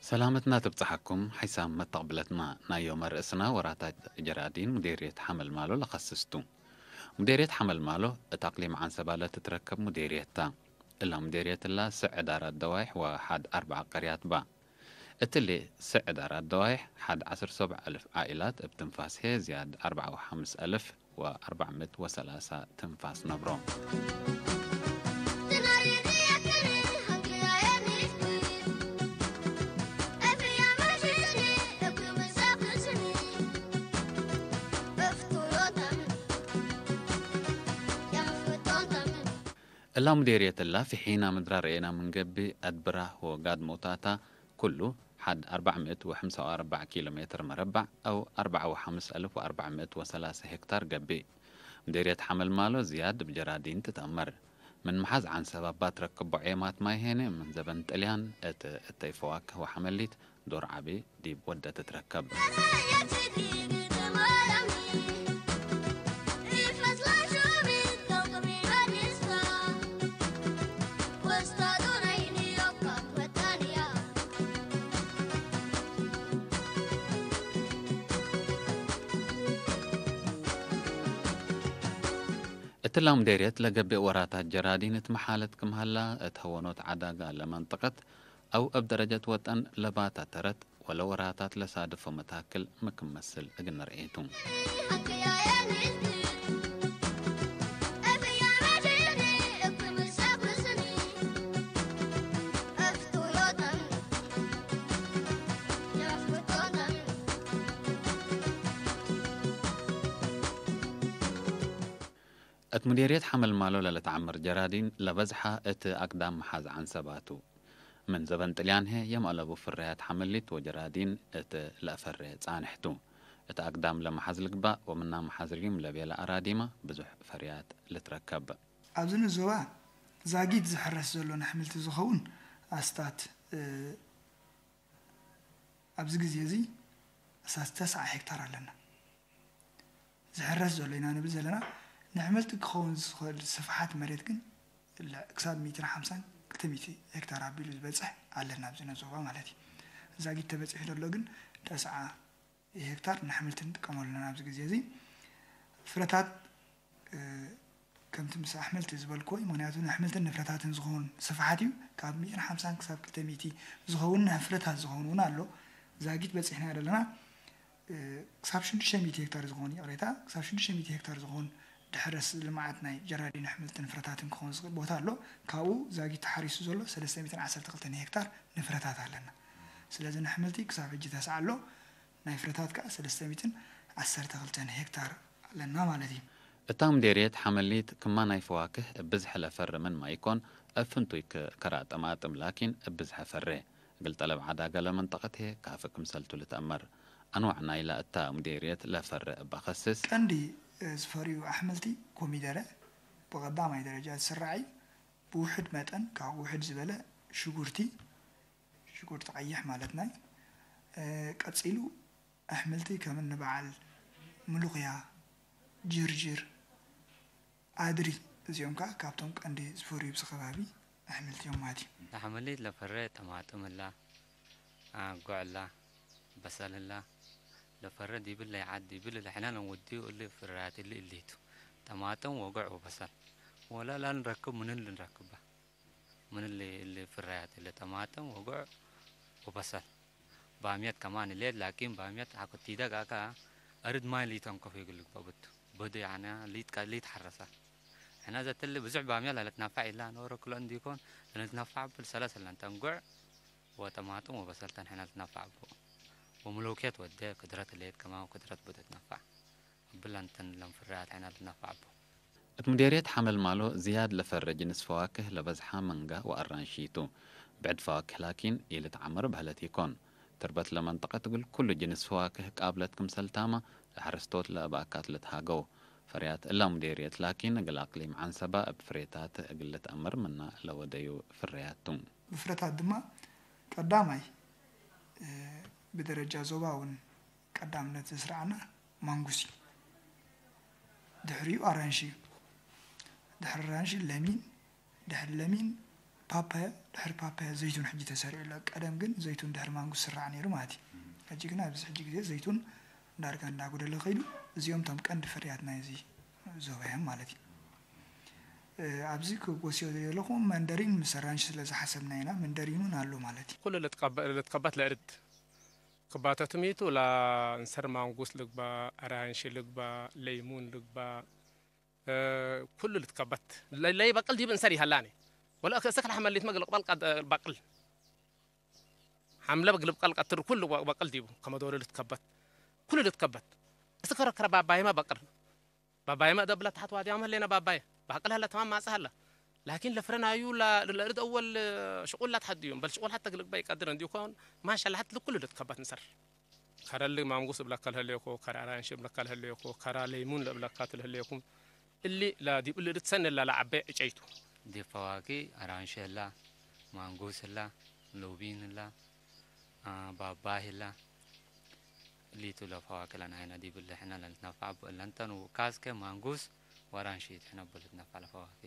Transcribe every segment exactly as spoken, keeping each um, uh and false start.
ሰላመትና ትብጸሐኩም ሐይሳም መተቅብለትና። ናይ ዮም ርእስና ወራታት ጀራዲን ሙዴርየት ሐመልማሎ ለከስስ ቱ። ሙዴርየት ሐመልማሎ እት አቅሊም ዐንሰባ ለትትረከብ ሙዴርየት ተ። እላ ሙዴርየት እላ ስዕ እዳራት ደዋይሕ ወሐድ አርበዕ ቀርያት በ። እትሊ ስዕ እዳራት ደዋይሕ ሐድ ዐስር ሰብዕ አልፍ ዓኢላት እብ ትንፋስ ህዬ ዝያድ አርበዕ ወሐምስ አልፍ ወአርበዕ ምእት ወሰላሳ ትንፋስ ነብሮ። እላ ሙዴርየት እላ፣ ፊሒና ምድራ ረኤና ምን ገብእ፣ አድብራ ወጋድሞታታ ኩሉ ሐድ አርበዕ ምእት ወሐምሳ ወአርበዕ ኪሎ ሜትር መረበዕ አው አርበዕ ወሐምስ አልፍ ወአርበዕ ምእት ወሰላሳ ሄክታር ገብእ። ሙዴርየት ሐመልማሎ ዝያድ እብ ጀራዲን ትትአመር። ምን መሓዝ ዐንሰብ አባ ትረክቦ ዔማት ማይ ሄነ፣ ምን ዘበን ጥልያን እት እተይ ፈዋክህ ወሐመሊት ዶር ዐቢ ዲብ ወደ ትትረከብ። እትላ ሙዴርየት ለገብእ ወራታት ጀራዲን እት መሓለት ክም ሀላ፣ እት ሀወኖት ዐዳጋ ለመንጠቀት አው እብ ደረጀት ወጠን ለባታ ተረት ወለ ወራታት ለሳድፎ መታክል ሚ ክም መስል እግል ንርኤ ቱ። እት ሙዴርየት ሐመልማሎ ለልትዐመር ጀራዲን ለበዝሐ እት አቅዳም መሓዝ ዐንሰባ ቱ። ምን ዘበን ጥልያን ህዬ የም አለቡ ፍርያት ሐመሊት ወጀራዲን እት ለአፈሬ ጻንሕ ቱ። እት አቅዳም ለመሓዝ ልግባእ ወምናመ ሐዝሪም ለቤለ አራዲመ ብዙሕ ፈርያት ልትረከብ። አብዝኒ ዞባ ዛጊት ዝሕረስ ዘሎን አሕምልቲ ዝኸውን አስታት፣ እ፣ ኣብዚ ግዜ እዚ አስታት ተስዓ ሄክታር አለና። ዝሕረስ ዘሎ ኢና ንብል ዘለና። ንሕምልቲ ክኸውን ዝኽእል ስፍሓት መሬት ግን ለ-፣ ክሳብ ሚእትን ሓምሳን ክልተ ሚእቲ ሄክታር ኣቢሉ ዝበጽሕ ኣለና ኣብዚ ዞባ ማለት እዩ። ዛጊት ተበጺሑ ዘሎ ግን ተስዓ ሄክታር ንሕምልቲ ንጥቀመሉ ኣለና ኣብዚ ግዜ እዚ። ፍረታት፣ እ፣ ከምቲ ምስ ኣሕምልቲ ዝበልክዎ እዩ። ምኽንያቱ ንኣሕምልትን ንፍረታትን ዝኸውን ስፍሓት እዩ። ካብ ሚእትን ሓምሳን ክሳብ ክልተ ሚእቲ ዝኸውን ንፍረታት ዝኸውን እውን ኣሎ። ዛጊት በጺሕና ዘለና፣ እ፣ ክሳብ ሽዱሽተ ሚእቲ ሄክታር ዝኸውን፣ ይቕሬታ፣ ክሳብ ሽዱሽተ ሚእቲ ሄክታር ዝኸውን ድሕረስ ልምዓት ናይ ጀራዲን ኣሕምልትን ፍረታትን ክኸውን ዝኽእል ቦታ ኣሎ። ካብኡ ዛጊት ተሓሪሱ ዘሎ ሰለስተ ሚእትን ዓሰርተ ክልተን ሄክታር ንፍረታት ኣለና። ስለዚ ንኣሕምልቲ ክሳብ ሕጂ ተስዓ ኣሎ። ናይ ፍረታት ከኣ ሰለስተ ሚእትን ዓሰርተ ክልተን ሄክታር ኣለና ማለት እዩ። እታ ምዴርየት ሐመሊት ክማ ናይ ፈዋክህ እብ ብዝሕ ለፈሪ ምንማ ኢኮን፣ እብ ፍንቱይ ከ-፣ ከራ ጠማጥም ላኪን እብ ብዝሐ ፈሬ። እግል ጠለብ ዐዳገ ለመንጠቀት ህዬ ካፊ ክምሰልቱ ልትአመር። አንዋዕ ናይላ እታ ምዴርየት ለፈሬ እበ ከስስ። ቀንዲ ዝፈርዩ አሕምልቲ ኮሚደረ ብቀዳማይ ደረጃ ዝስራዕ እዩ። ብውሑድ መጠን ካብ ውሑድ ዝበለ ሽጉርቲ፣ ሽጉርቲ ቀይሕ ማለት ናይ፣ እ፣ ቀጺሉ አሕምልቲ ከም እኒ በዓል ምሉኽያ፣ ጅርጅር፣ አድሪ፣ እዚኦም ከኣ ካብቶም ቀንዲ ዝፈርዩ ብዚ ከባቢ አሕምልቲ እዮም ማለት እዩ። ለሐመሊት ለፈረ ጠማጥም እላ፣ አ፣ ጉዕ እላ፣ በሰል እላ፣ ለፈረ ዲብለ ይዓድ ዲብል ለሕነ ለንወድዩ እሊ ፍራያት እሊ እሊቱ። ጠማጥም ወጉዕ ወበሰል። ወላ ላል ንረክብ ምንን ልንረክባ? ምን እሊ፣ እሊ ፍራያት እሊ ጠማጥም ወጉዕ ወበሰል። ባምየት ከማን እሌት፣ ላኪን ባምየት ሐቆ ቲደግ አካ አርድ ማይ ሊተንከፍ እግል ልግበእ ብቱ። በዱ ያነ ሊት ቀ-፣ ሊት ሐረሰ። ሕነ ዘትሊ ብዙሕ ባምየ ለልትነፋዕ ኢላ፣ ኖሮ ክሎ እንዲኮን ለልትነፋዕ ብል ሰለስ ለንተን ጉዕ ወጠማጥም ወበሰልተን ሕነ ልትነፋዕ ቡ። ወምሎኬት ወዴ ክድረት እሌት ከማን ክድረት በዱ ትነፋዕ። እብለ እንተን ለንፍረያት ሕነ ልትነፋዕ ቡ። እት ምዴርየት ሐመልማሎ ዝያድ ለፈረ ጅንስ ፈዋክህ ለበዝሐ መንገ ወአራንሺ ቱ። ብዕድ ፈዋክህ ላኪን ኢልትዐመር በህለት ኢኮን። ትርበት ለመንጠቀት እግል ኩሉ ጅንስ ፈዋክህ ቃብለት ክምሰልታመ፣ ለሐረስቶት ለእብ አካት ልትሃገው። ፈርያት እላ ምዴርየት ላኪን እግል አቅሊም ዐንሰባ እብ ፍሬታት እግል ልትአመር ምና ለወደዩ ፍርያት ቱ። ብፍረታት ድማ ቀዳማይ፣ እ፣ ብደረጃ ዞባ እውን ቀዳምነት ዝስረዐና ማንጉስ እዩ። ድሕሪኡ አራንሺ እዩ። ድሕሪ አራንሺ ለሚን፣ ድሕሪ ለሚን ፓፓያ፣ ድሕር ፓፓያ ዘይቱን ሕጂ ተሰሪዑ ኣሎ። ቀደም ግን ዘይቱን ድሕር ማንጉስ ስራዕ ነይሩ ማለት እዩ። ሕጂ ግን ኣብዚ ሕጂ ግዜ ዘይቱን ዳርጋ እንዳጎደለ ከይዱ፣ እዚኦም ቶም ቀንዲ ፍርያት ናይዚ ዞባ እዮም ማለት እዩ። እ፣ ኣብዚ ክወስዮ ዘለኹ መንደሪን ምስ ኣራንሺ ስለ ዝሓሰብና ኢና፣ መንደሪን እውን ኣሎ ማለት እዩ። ኩሉ ልትቀበ-፣ ልትከበት ለእርድ ክባተትም ቱ ለእንሰር ማንጉስ ልግባእ፣ ኣራንሺ ልግባእ፣ ለይሙን ልግባእ፣ እ፣ ኩሉ ልትከበት። ለ-፣ ለይበቅል ዲብ እንሰር ይሀላኒ። ወለ እሰክ ለሐመሊትመ ግልቅበል ቀድ-፣ በቅል። ሐምለ ግልብቀል ቀትር ኩሉ በቅል ዲቡ። ከመ ዶሮ ልትከበት። ኩሉ ልትከበት። እስክ ከረ ባባይመ በቅል። ባባይመ እደ ብለ ተሐት ዋድያም ህሌነ ባባይ። ባቅል ሀለ ተማም ማጽእ ሀለ። ላኪን ለፍረ ናዩ ለ-፣ ለእርድ አወል ሽቁል ላትሐድዩም። በል ሽቁል ሐተ ግልግበ ይቀድር እንዲኮን ማሻላ ሐት ልኩሉ ልትከበት ንሰር። ከረ እሊ ማንጉስ እብለከ ለህሌኮ፣ ከረ አራንሺ እብለከ ለህሌኮ፣ ከረ ለይሙን ለእብለካ ትልህሌኩም። እሊ ለዲብ እሊ ልትሰኒ ለለዐቤ ዕጨይቱ። ዲብ ፈዋኪ አራንሺ ህላ፣ ማንጉስ ህላ፣ ሎቢን ህላ፣ አ፣ ባባይ ህላ። እሊቱ ለፈዋኪ ለናይነ ዲብ እሊ ሕነ ለንትነፈዕ እለን ተኑ። ካስከ ማንጉስ ወአራንሺ ሕነ እቡ ልትነፈዕ ለፈዋኪ።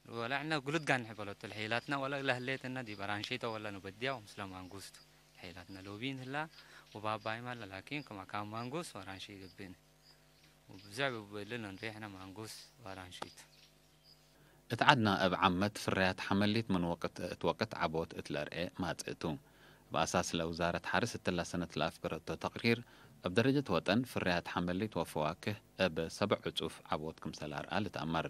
ወለ እነ ግሉድ ጋንሕ በለቱ ለሐይላትነ ወለ ለህሌትነ ዲብ አራንሺቶ ወለ ንበድያ ወምስለ ማንጉስቱ ለሐይላትነ ሎቢን ህላ ወባባይመ ህለ ላኪን ክመ ካም ማንጉስ ወአራንሺ ገብእኒ። ወብዘሕ እቡ እሊ ለንሬሕነ ማንጉስ ወአራንሺቱ። እት ዐድና እብ ዓመት ፍርያት ሐመሊት ምን ወቅት እት ወቅት ዐቦት እት ለርኤ ማጽእ ቱ። እብ አሳስ ለውዛረት ሐርስ እትላ ሰነት ለአፍገረቶ ተቅሪር፣ እብ ደረጀት ወጠን ፍርያት ሐመሊት ወፈዋክህ እብ ሰብዕ ዕጹፍ ዐቦት ክምሰል አርአ ልትአመር።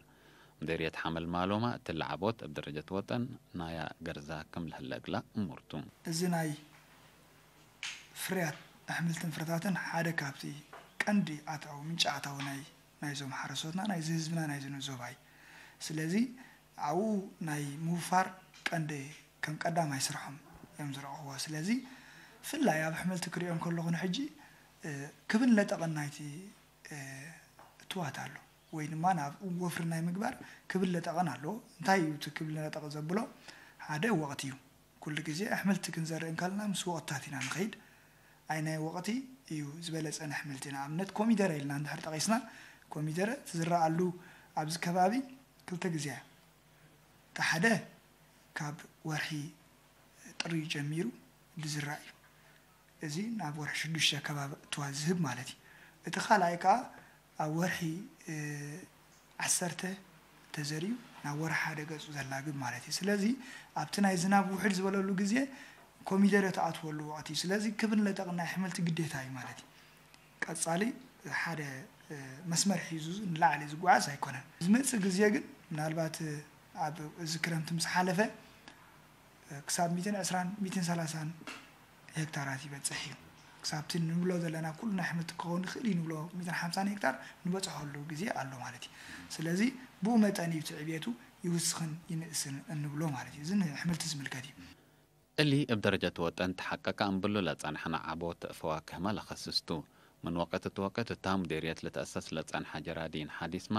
ምዴርየት ሐመል ማሎማ እትለ ዐቦት እብ ደረጀት ወጠን ናያ ገርዛ ክም ለህለ እግላ እሙር ቱ። እዚ ናይ ፍርያት አሕምልትን ፍረታትን ሓደ ካብቲ ቀንዲ አትዐው ምንጪ አታዊ ናይ፣ ናይዞም ሐረሶትና፣ ናይዚ ህዝብና፣ ናይዚ ንዞባይ። ስለዚ አው ናይ ምውፋር ቀንዲ ከም ቀዳማይ ስርሖም እዮም ዝረእኽዎ። ስለዚ ፍላይ ኣብ ኣሕምልቲ ክርእዮም ከለኹ ንሕጂ፣ እ፣ ክብን ለጠቕን ናይቲ እ፣ እትዋት ኣሎ፣ ወይ ድማ ናብ ወፍሪ ናይ ምግባር ክብል ለጠቐን ኣሎ። እንታይ እዩ እቲ ክብል ለጠቕ ዘብሎ? ሓደ ወቕት እዩ። ኩሉ ግዜ ኣሕምልቲ ክንዘርእ እንከለና ምስ ወቕትታት ኢና ንኸይድ። ኣይ ናይ ወቕቲ እዩ ዝበለጸ ንኣሕምልቲ? ንኣብነት ኮሚደረ ኢልና እንድሕር ጠቒስና፣ ኮሚደረ ትዝረኣሉ ኣብዚ ከባቢ ክልተ ግዜ እያ። እቲ ሓደ ካብ ወርሒ ጥሪ ጀሚሩ ዝዝራእ እዩ። እዚ ናብ ወርሒ ሽዱሽተ ከባቢ እትዋት ዝህብ ማለት እዩ። እቲ ካልኣይ ከኣ ኣብ ወርሒ፣ እ፣ ዓሰርተ ተዘሪኡ ናብ ወርሒ ሓደ ገጹ ዘላግብ ማለት እዩ። ስለዚ ኣብቲ ናይ ዝናብ ውሕድ ዝበለሉ ግዜ ኮሚደረ ትኣትወሉ ወቕቲ እዩ። ስለዚ ክብን ለጠቕን ናይ ኣሕምልቲ ግዴታ እዩ ማለት እዩ። ቀጻሊ ሓደ፣ እ፣ መስመር ሒዙ ንላዕሊ ዝጓዓዝ ኣይኮነን። ዝመጽእ ግዜ ግን ምናልባት፣ እ፣ ኣብ እዚ ክረምቲ ምስ ሓለፈ፣ እ፣ ክሳብ ሚእትን ዕስራን ሚእትን ሰላሳን ሄክታራት ይበጽሕ እዩ። ክሳብቲ ንብሎ ዘለና ኩሉ ናይ ኣሕምልቲ ክኸውን ይኽእል እዩ ንብሎ ሚእትን ሓምሳን ሄክታር ንበጽሐሉ ግዜ ኣሎ ማለት እዩ። ስለዚ ብኡ መጠን እዩ እቲ ዕብየቱ ይውስኽን ይንእስን እንብሎ ማለት እዩ። እዚ ንኣሕምልቲ ዝምልከት እዩ። እሊ እብ ደረጀት ወጠን ተሐቀቀ እምብሉ ለጸንሐነ ዐቦት ፈዋክህመ ለከስስ ቱ። ምን ወቅት እት ወቅት እታ ሙዴርየት ልትአሰስ ለጸንሐ ጀራዲን ሐዲስመ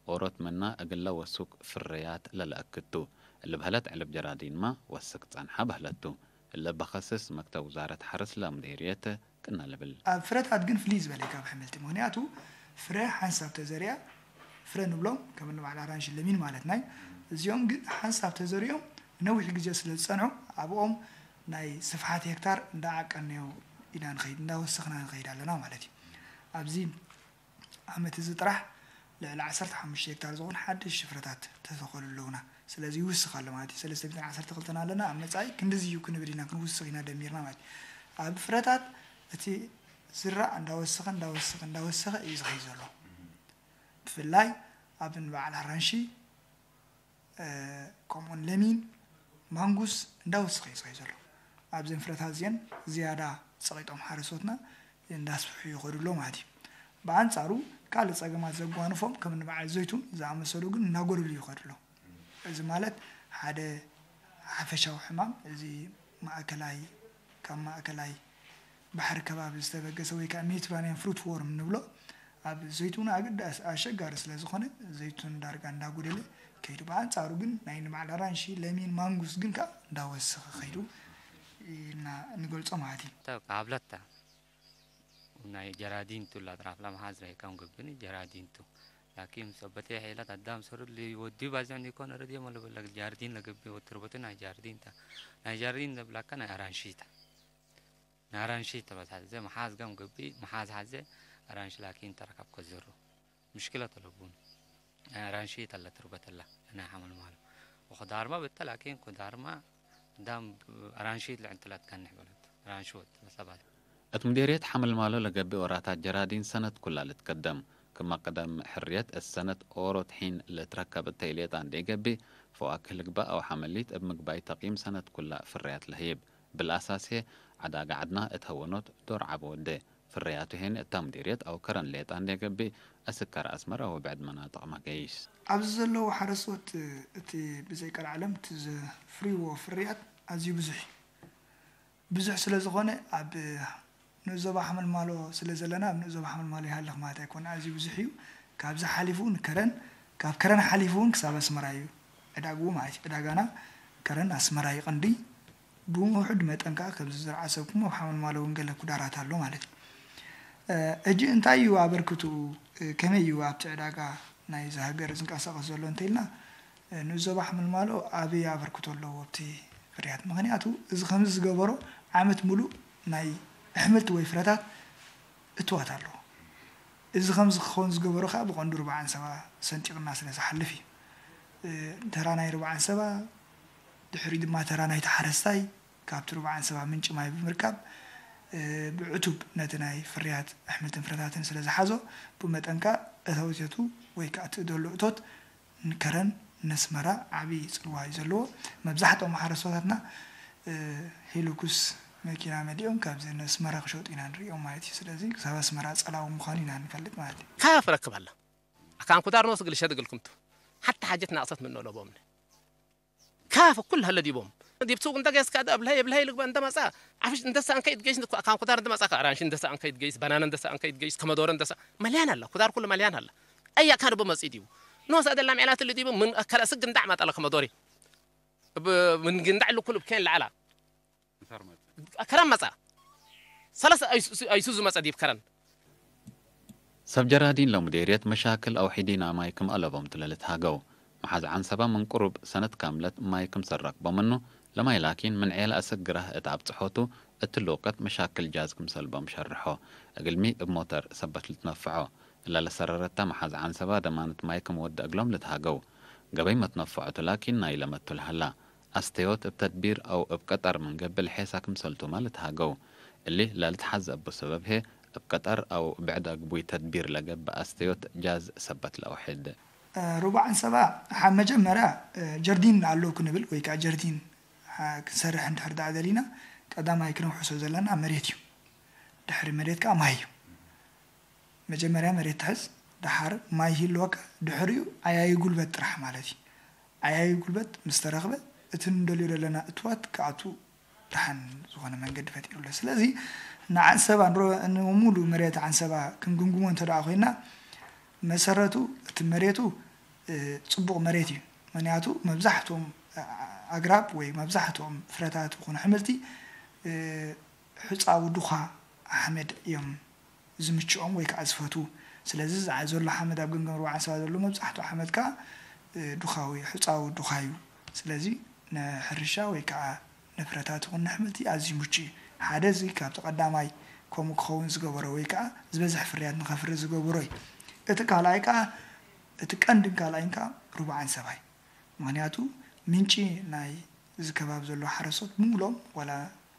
ኦሮት ምነ እግለ ወሱክ ፍርያት ለለአክድ ቱ። እሊ በህለት ዕልብ ጀራዲንመ ወስክ ጸንሐ በህለት ቱ። እሊ እበ ከስስ መክተብ ውዛረት ሐርስ ለሙዴርየት ቅነ ልብል። ኣብ ፍረታት ግን ፍልይ ዝበለ ካብ ኣሕምልቲ፣ ምኽንያቱ ፍረ ሓንሳብ ተዘሪኣ፣ ፍረ ንብሎም ከም እንበዓል ኣራንሺ ለሚን ማለት ናይ፣ እዚኦም ግን ሓንሳብ ተዘሪኦም ነዊሕ ግዜ ስለ ዝጸንሑ፣ ኣብኦም ናይ ስፍሓት ሄክታር እንዳዓቀንዮ ኢና ንኸይድ፣ እንዳወሰኽና ንኸይድ ኣለና ማለት እዩ። ኣብዚ ዓመት እዚ ጥራሕ ልዕሊ ዓሰርተ ሓሙሽተ ሄክታር ዝኾን ሓድሽ ፍረታት ተተኸሉ ኣለዉና። ስለዚ ይውስኽ ኣሎ ማለት እዩ። ሰለስተ ሚእትን ዓሰርተ ክልተን ኣለና፣ ኣብ መጻኢ ክንድዚ እዩ ክንብል ኢና፣ ክንውስኽ ኢና ደሚርና ማለት እዩ። ኣብ ፍረታት እቲ ዝራእ እንዳወሰኸ፣ እንዳወሰኸ፣ እንዳወሰኸ እዩ ዝኸይድ ዘሎ። ብፍላይ ኣብ እንበዓል ኣራንሺ፣ እ፣ ከምኡውን ለሚን፣ ማንጉስ እንዳወሰኸ እዩ ዝኸይድ ዘሎ። ኣብዘን ፍረታት እዚአን ዝያዳ ጸቒጦም ሓረሶትና እንዳስፍሑ ይኸዱ ኣለዉ ማለት እዩ። ብኣንጻሩ ካልእ ጸገማት ዘጓንፎም ከም እንበዓል ዘይቱን ዝኣመሰሉ ግን እናጎደሉ ይኸዱ ኣለዉ። እዚ ማለት ሓደ ሓፈሻዊ ሕማም፣ እዚ ማእከላይ፣ ካብ ማእከላይ ባሕሪ ከባቢ ዝተበገሰ ወይ ከኣ ሜዲትራንያን ፍሩት ዎርም ንብሎ፣ ኣብ ዘይቱን ኣገዳሲ ኣሸጋሪ ስለ ዝኾነ፣ ዘይቱን ዳርጋ እንዳጎደለ ከይዱ። ብኣንጻሩ ግን ናይ ንበዓል ኣራንሺ፣ ለሚን፣ ማንጉስ ግን ከኣ እንዳወሰኸ ከይዱ ኢና ንገልጾ ማለት እዩ። ተ-፣ ካብለታ ናይ ጀራዲን ቱ፣ ለአጥራፍ ለመሓዝ ረይከም ገብኒ ጀራዲን ቱ። ላኪን ሰበቴ ሔለት አዳም ሰሩ ሊወድዩ ባዜ እንዲኮን፣ እርድ የመ ልብል ጃርዲን ለገብእ ወትርበቱ ናይ ጃርዲን ተ። ናይ ጃርዲን ለብላከ ናይ አራንሺ ተ። ናይ አራንሺ ተ በስ ሐዜ መሓዝ ገም ገብእ፣ መሓዝ ሐዜ አራንሺ ላኪን ተረከብ ከዘሩ። ምሽክለት አለቡን። ናይ አራንሺ ተለ ትርበት እለ ናይ ሐመልማሎ። ወክዳርመ ብተ ላኪን ክዳርመ አዳም አራንሺት ለዕንትለት ከንሕ በለት። አራንሺ ወድ በሰባት። እት ሙዴርየት ሐመልማሎ ለገብእ ወራታት ጀራዲን ሰነት ኩላ ልትቀደም። ክመ ቅደም ሕርየት እት ሰነት ኦሮት ሒን ልትረከብ እተ ኢሌጣ እንዴ ገብእ፣ ፈዋክህ ልግባእ አው ሐመሊት እብ ምግባይ ተቂም ሰነት ኩላ ፍርያት ለህይብ። ብልአሳስ ህዬ፣ ዐዳገ ዐድና እት ሀወኖት ዶር ዐበ ወዴ። ፍርያቱ ሄኒ እታ ሙዴርየት አው ከረን ሌጣ እንዴ ገብእ፣ አስክ ከረ አስመረ ወብዕድ መናጥቅ መገይስ። ኣብዚ ዘለዉ ሐረስቶት እቲ ብዘይ ቀልዓለም እቲ ዘፍርይዎ ፍርያት ኣዝዩ ብዙሕ እዩ። ብዙሕ ስለ ዝኾነ ኣብ ንኡስ ዞባ ሐመልማሎ ስለ ዘለና ኣብ ንኡስ ዞባ ሐመልማሎ ይሃልኽ ማለት ኣይኮን። ኣዝዩ ብዙሕ እዩ። ካብዚ ሓሊፉ እውን ከረን፣ ካብ ከረን ሓሊፉ እውን ክሳብ ኣስመራ እዩ ዕዳግኡ ማለት እዩ። ዕዳጋና ከረን ኣስመራ እዩ ቀንዲ። ብውሑድ መጠን ከኣ ከምዚ ዝረኣሰብኩሞ ኣብ ሐመልማሎ እውን ገለ ኩዳራት ኣሎ ማለት እዩ። እ፣ ሕጂ እንታይ እዩ ኣበርክትኡ? እ፣ ከመይ እዩ ኣብቲ ዕዳጋ ናይዚ ሃገር ዝንቀሳቐስ ዘሎ እንተ ኢልና፣ እ፣ ንኡስ ዞባ ሐመልማሎ ዓቢ ኣበርክቶ ኣለዎ ኣብቲ ፍርያት። ምኽንያቱ እዚ ከምዚ ዝገበሮ ዓመት ምሉእ ናይ ኣሕምልቲ ወይ ፍረታት እትዋት ኣለዎ። እዚ ከምዚ ክኸውን ዝገበሮ ከኣ ብቐንዱ ርብዓ ዓንሰባ ሰንጢቕና ስለ ዝሓልፍ እዩ። እ፣ ተራ ናይ ርብዓ ዓንሰባ፣ ድሕሪኡ ድማ ተራ ናይቲ ሓረስታይ ካብቲ ርብዓ ዓንሰባ ምንጪ ማይ ብምርካብ፣ እ፣ ብዕቱብ ነቲ ናይ ፍርያት ኣሕምልትን ፍረታትን ስለ ዝሓዞ፣ ብመጠን ከኣ እተውቴቱ ወይ ከኣ ትእደሉ እቶት ንከረን ነስመራ ዓቢ ጽልዋ እዩ ዘለዎ። መብዛሕትኦም ሓረስቶታትና፣ እ፣ ሂሉኩስ መኪና መሊኦም ካብዚ ነስመራ ክሸጡ ኢና ንርእዮም ማለት እዩ። ስለዚ ክሳብ ኣስመራ ጸላዊ ምዃኑ ኢና ንፈልጥ ማለት እዩ። ካፍ ረክብ ኣላ። አካን ኩዳር ኖስ እግል ሸድ እግልኩም ቱ። ሐተ ሓጀት ናቅሰት ምኖ ለቦምነ። ካፍ ኩል ሀለ ዲቦም። ዲብ ሱቅ እንተ ገይስካ እብለሀይ እብለሀይ ልግበእ እንተ መጽአ፣ ዓፍሽ እንተ ሰአንከ ኢትገይስ፣ አካን ኩዳር እንተ መጽአከ፣ አራንሺ እንተ ሰአንከ ኢትገይስ፣ በናና እንተ ሰአንከ ኢትገይስ፣ ከመዶረ እንተ ሰ-፣ መልያን ሀለ፣ ኩዳር ኩሉ መልያን ሀለ። አይ አካን እቡ መጽእ ዲቡ። ኖስ አደላ ሜላት እሊ ዲቡ ምን አከለ ስግ እንዳዕ መጠለ ከመዶሪ። እብ ምን ግንዳዕ እሊ ኩሉ እብ ኬን ለዐላ። ከረን መጽአ። ሰለስ አይሱ-፣ አይሱዙ መጽአ ዲብ ከረን። ሰብ ጀራዲን ለሙዴርየት መሻክል አው ሒዲና ማይ ክም አለቦም ቱ ለልትሃገው። መሓዝ ዐንሰበ ምን ቅሩብ ሰነት ካምለት ማይ ክምሰል ረክቦ ምኑ፣ ለማይ ላኪን ምን ዔለ አሰክ ግራህ እት አብጽሖቱ፣ እትሊ ወቅት መሻክል ጃዝ ክምሰልቦም ሸርሖ። እግልሚ እብ ሞተር ሰበት ልትነፍዖ። እለ ለሰረረተ መሓዝ ዐንሰበ ደማነት ማይ ክም ወደ እግሎም ልትሃገው። ገበይ መትነፍዖቱ ላኪን ናይለ መቱ ለሀላ። አስተዮት እብ ተድቢር አው እብ ቀጠር ምን ገብእ ለሔሳ ክምሰልቱመ ልትሃገው። እሊ ለልትሐዘ እቡ ሰበብ ህዬ፣ እብ ቀጠር አው ብዕድ አግቡይ ተድቢር ለገብእ አስተዮት ጃዝ ሰበት ለአውሕድ። ሩባዕ ዐንሰበ፣ ሐ-፣ መጀመርያ፣ ጀርዲን አለኩ ንብል ወይ ከአ ጀርዲን፣ ሐ-፣ ክንሰርሕ እንድሕር ደአ ደሊና፣ ቀዳማይ ክነውሕሶ ዘለና መሬት እዩ። ድሕሪ መሬት ከአ ማይ እዩ። መጀመርያ መሬት ትሕዝ፣ ደሓር ማይ ይህልወከ፣ ድሕሪኡ ዓያዩ ጉልበት ጥራሕ ማለት እዩ። ዓያዩ ጉልበት ምስ ተረኽበ፣ እቲ ንደልዮ ዘለና እትዋት ክኣቱ ደሓን ዝኾነ መንገዲ ፈጢሩ ኣሎ። ስለዚ ንዓንሰባ ንሮ-፣ ንሙሉ መሬት ዓንሰባ ክንግምግሞ እንተ ደኣ ኮይና፣ መሰረቱ እቲ መሬቱ፣ እ፣ ጽቡቕ መሬት እዩ። ምክንያቱ መብዛሕትኦም፣ እ፣ ኣግራብ ወይ መብዛሕትኦም ፍረታት ይኹኑ ኣሕምልቲ፣ እ፣ ሑጻዊ ዱኻ ሓመድ እዮም ዝምችኦም ወይ ከኣ ዝፈትዉ። ስለዚ፣ እዚ ዘሎ ሓመድ ኣብ ገምገም ሩባ ዓንሰባ ዘሎ መብዛሕትኡ ሓመድ ከኣ፣ እ፣ ዱኻዊ፣ ሑጻዊ ዱኻ እዩ። ስለዚ፣ ንሕርሻ ወይ ከኣ ንፍረታት ይኹን ንኣሕምልቲ ኣዝዩ ምቹእ እዩ። ሓደ እዚ ካብቲ ቀዳማይ ከምኡ ክኸውን ዝገበሮ ወይ ከኣ ዝበዝሕ ፍርያት ንኸፍሪ ዝገበሮ እዩ። እቲ ካልኣይ ከኣ፣ እቲ ቀንድን ካልኣይን ከኣ ሩባ ዓንሰባ እዩ። ምኽንያቱ፣ ምንጪ ናይ እዚ ከባቢ ዘለዉ ሓረስቶት ብምሉኦም፣ ዋላ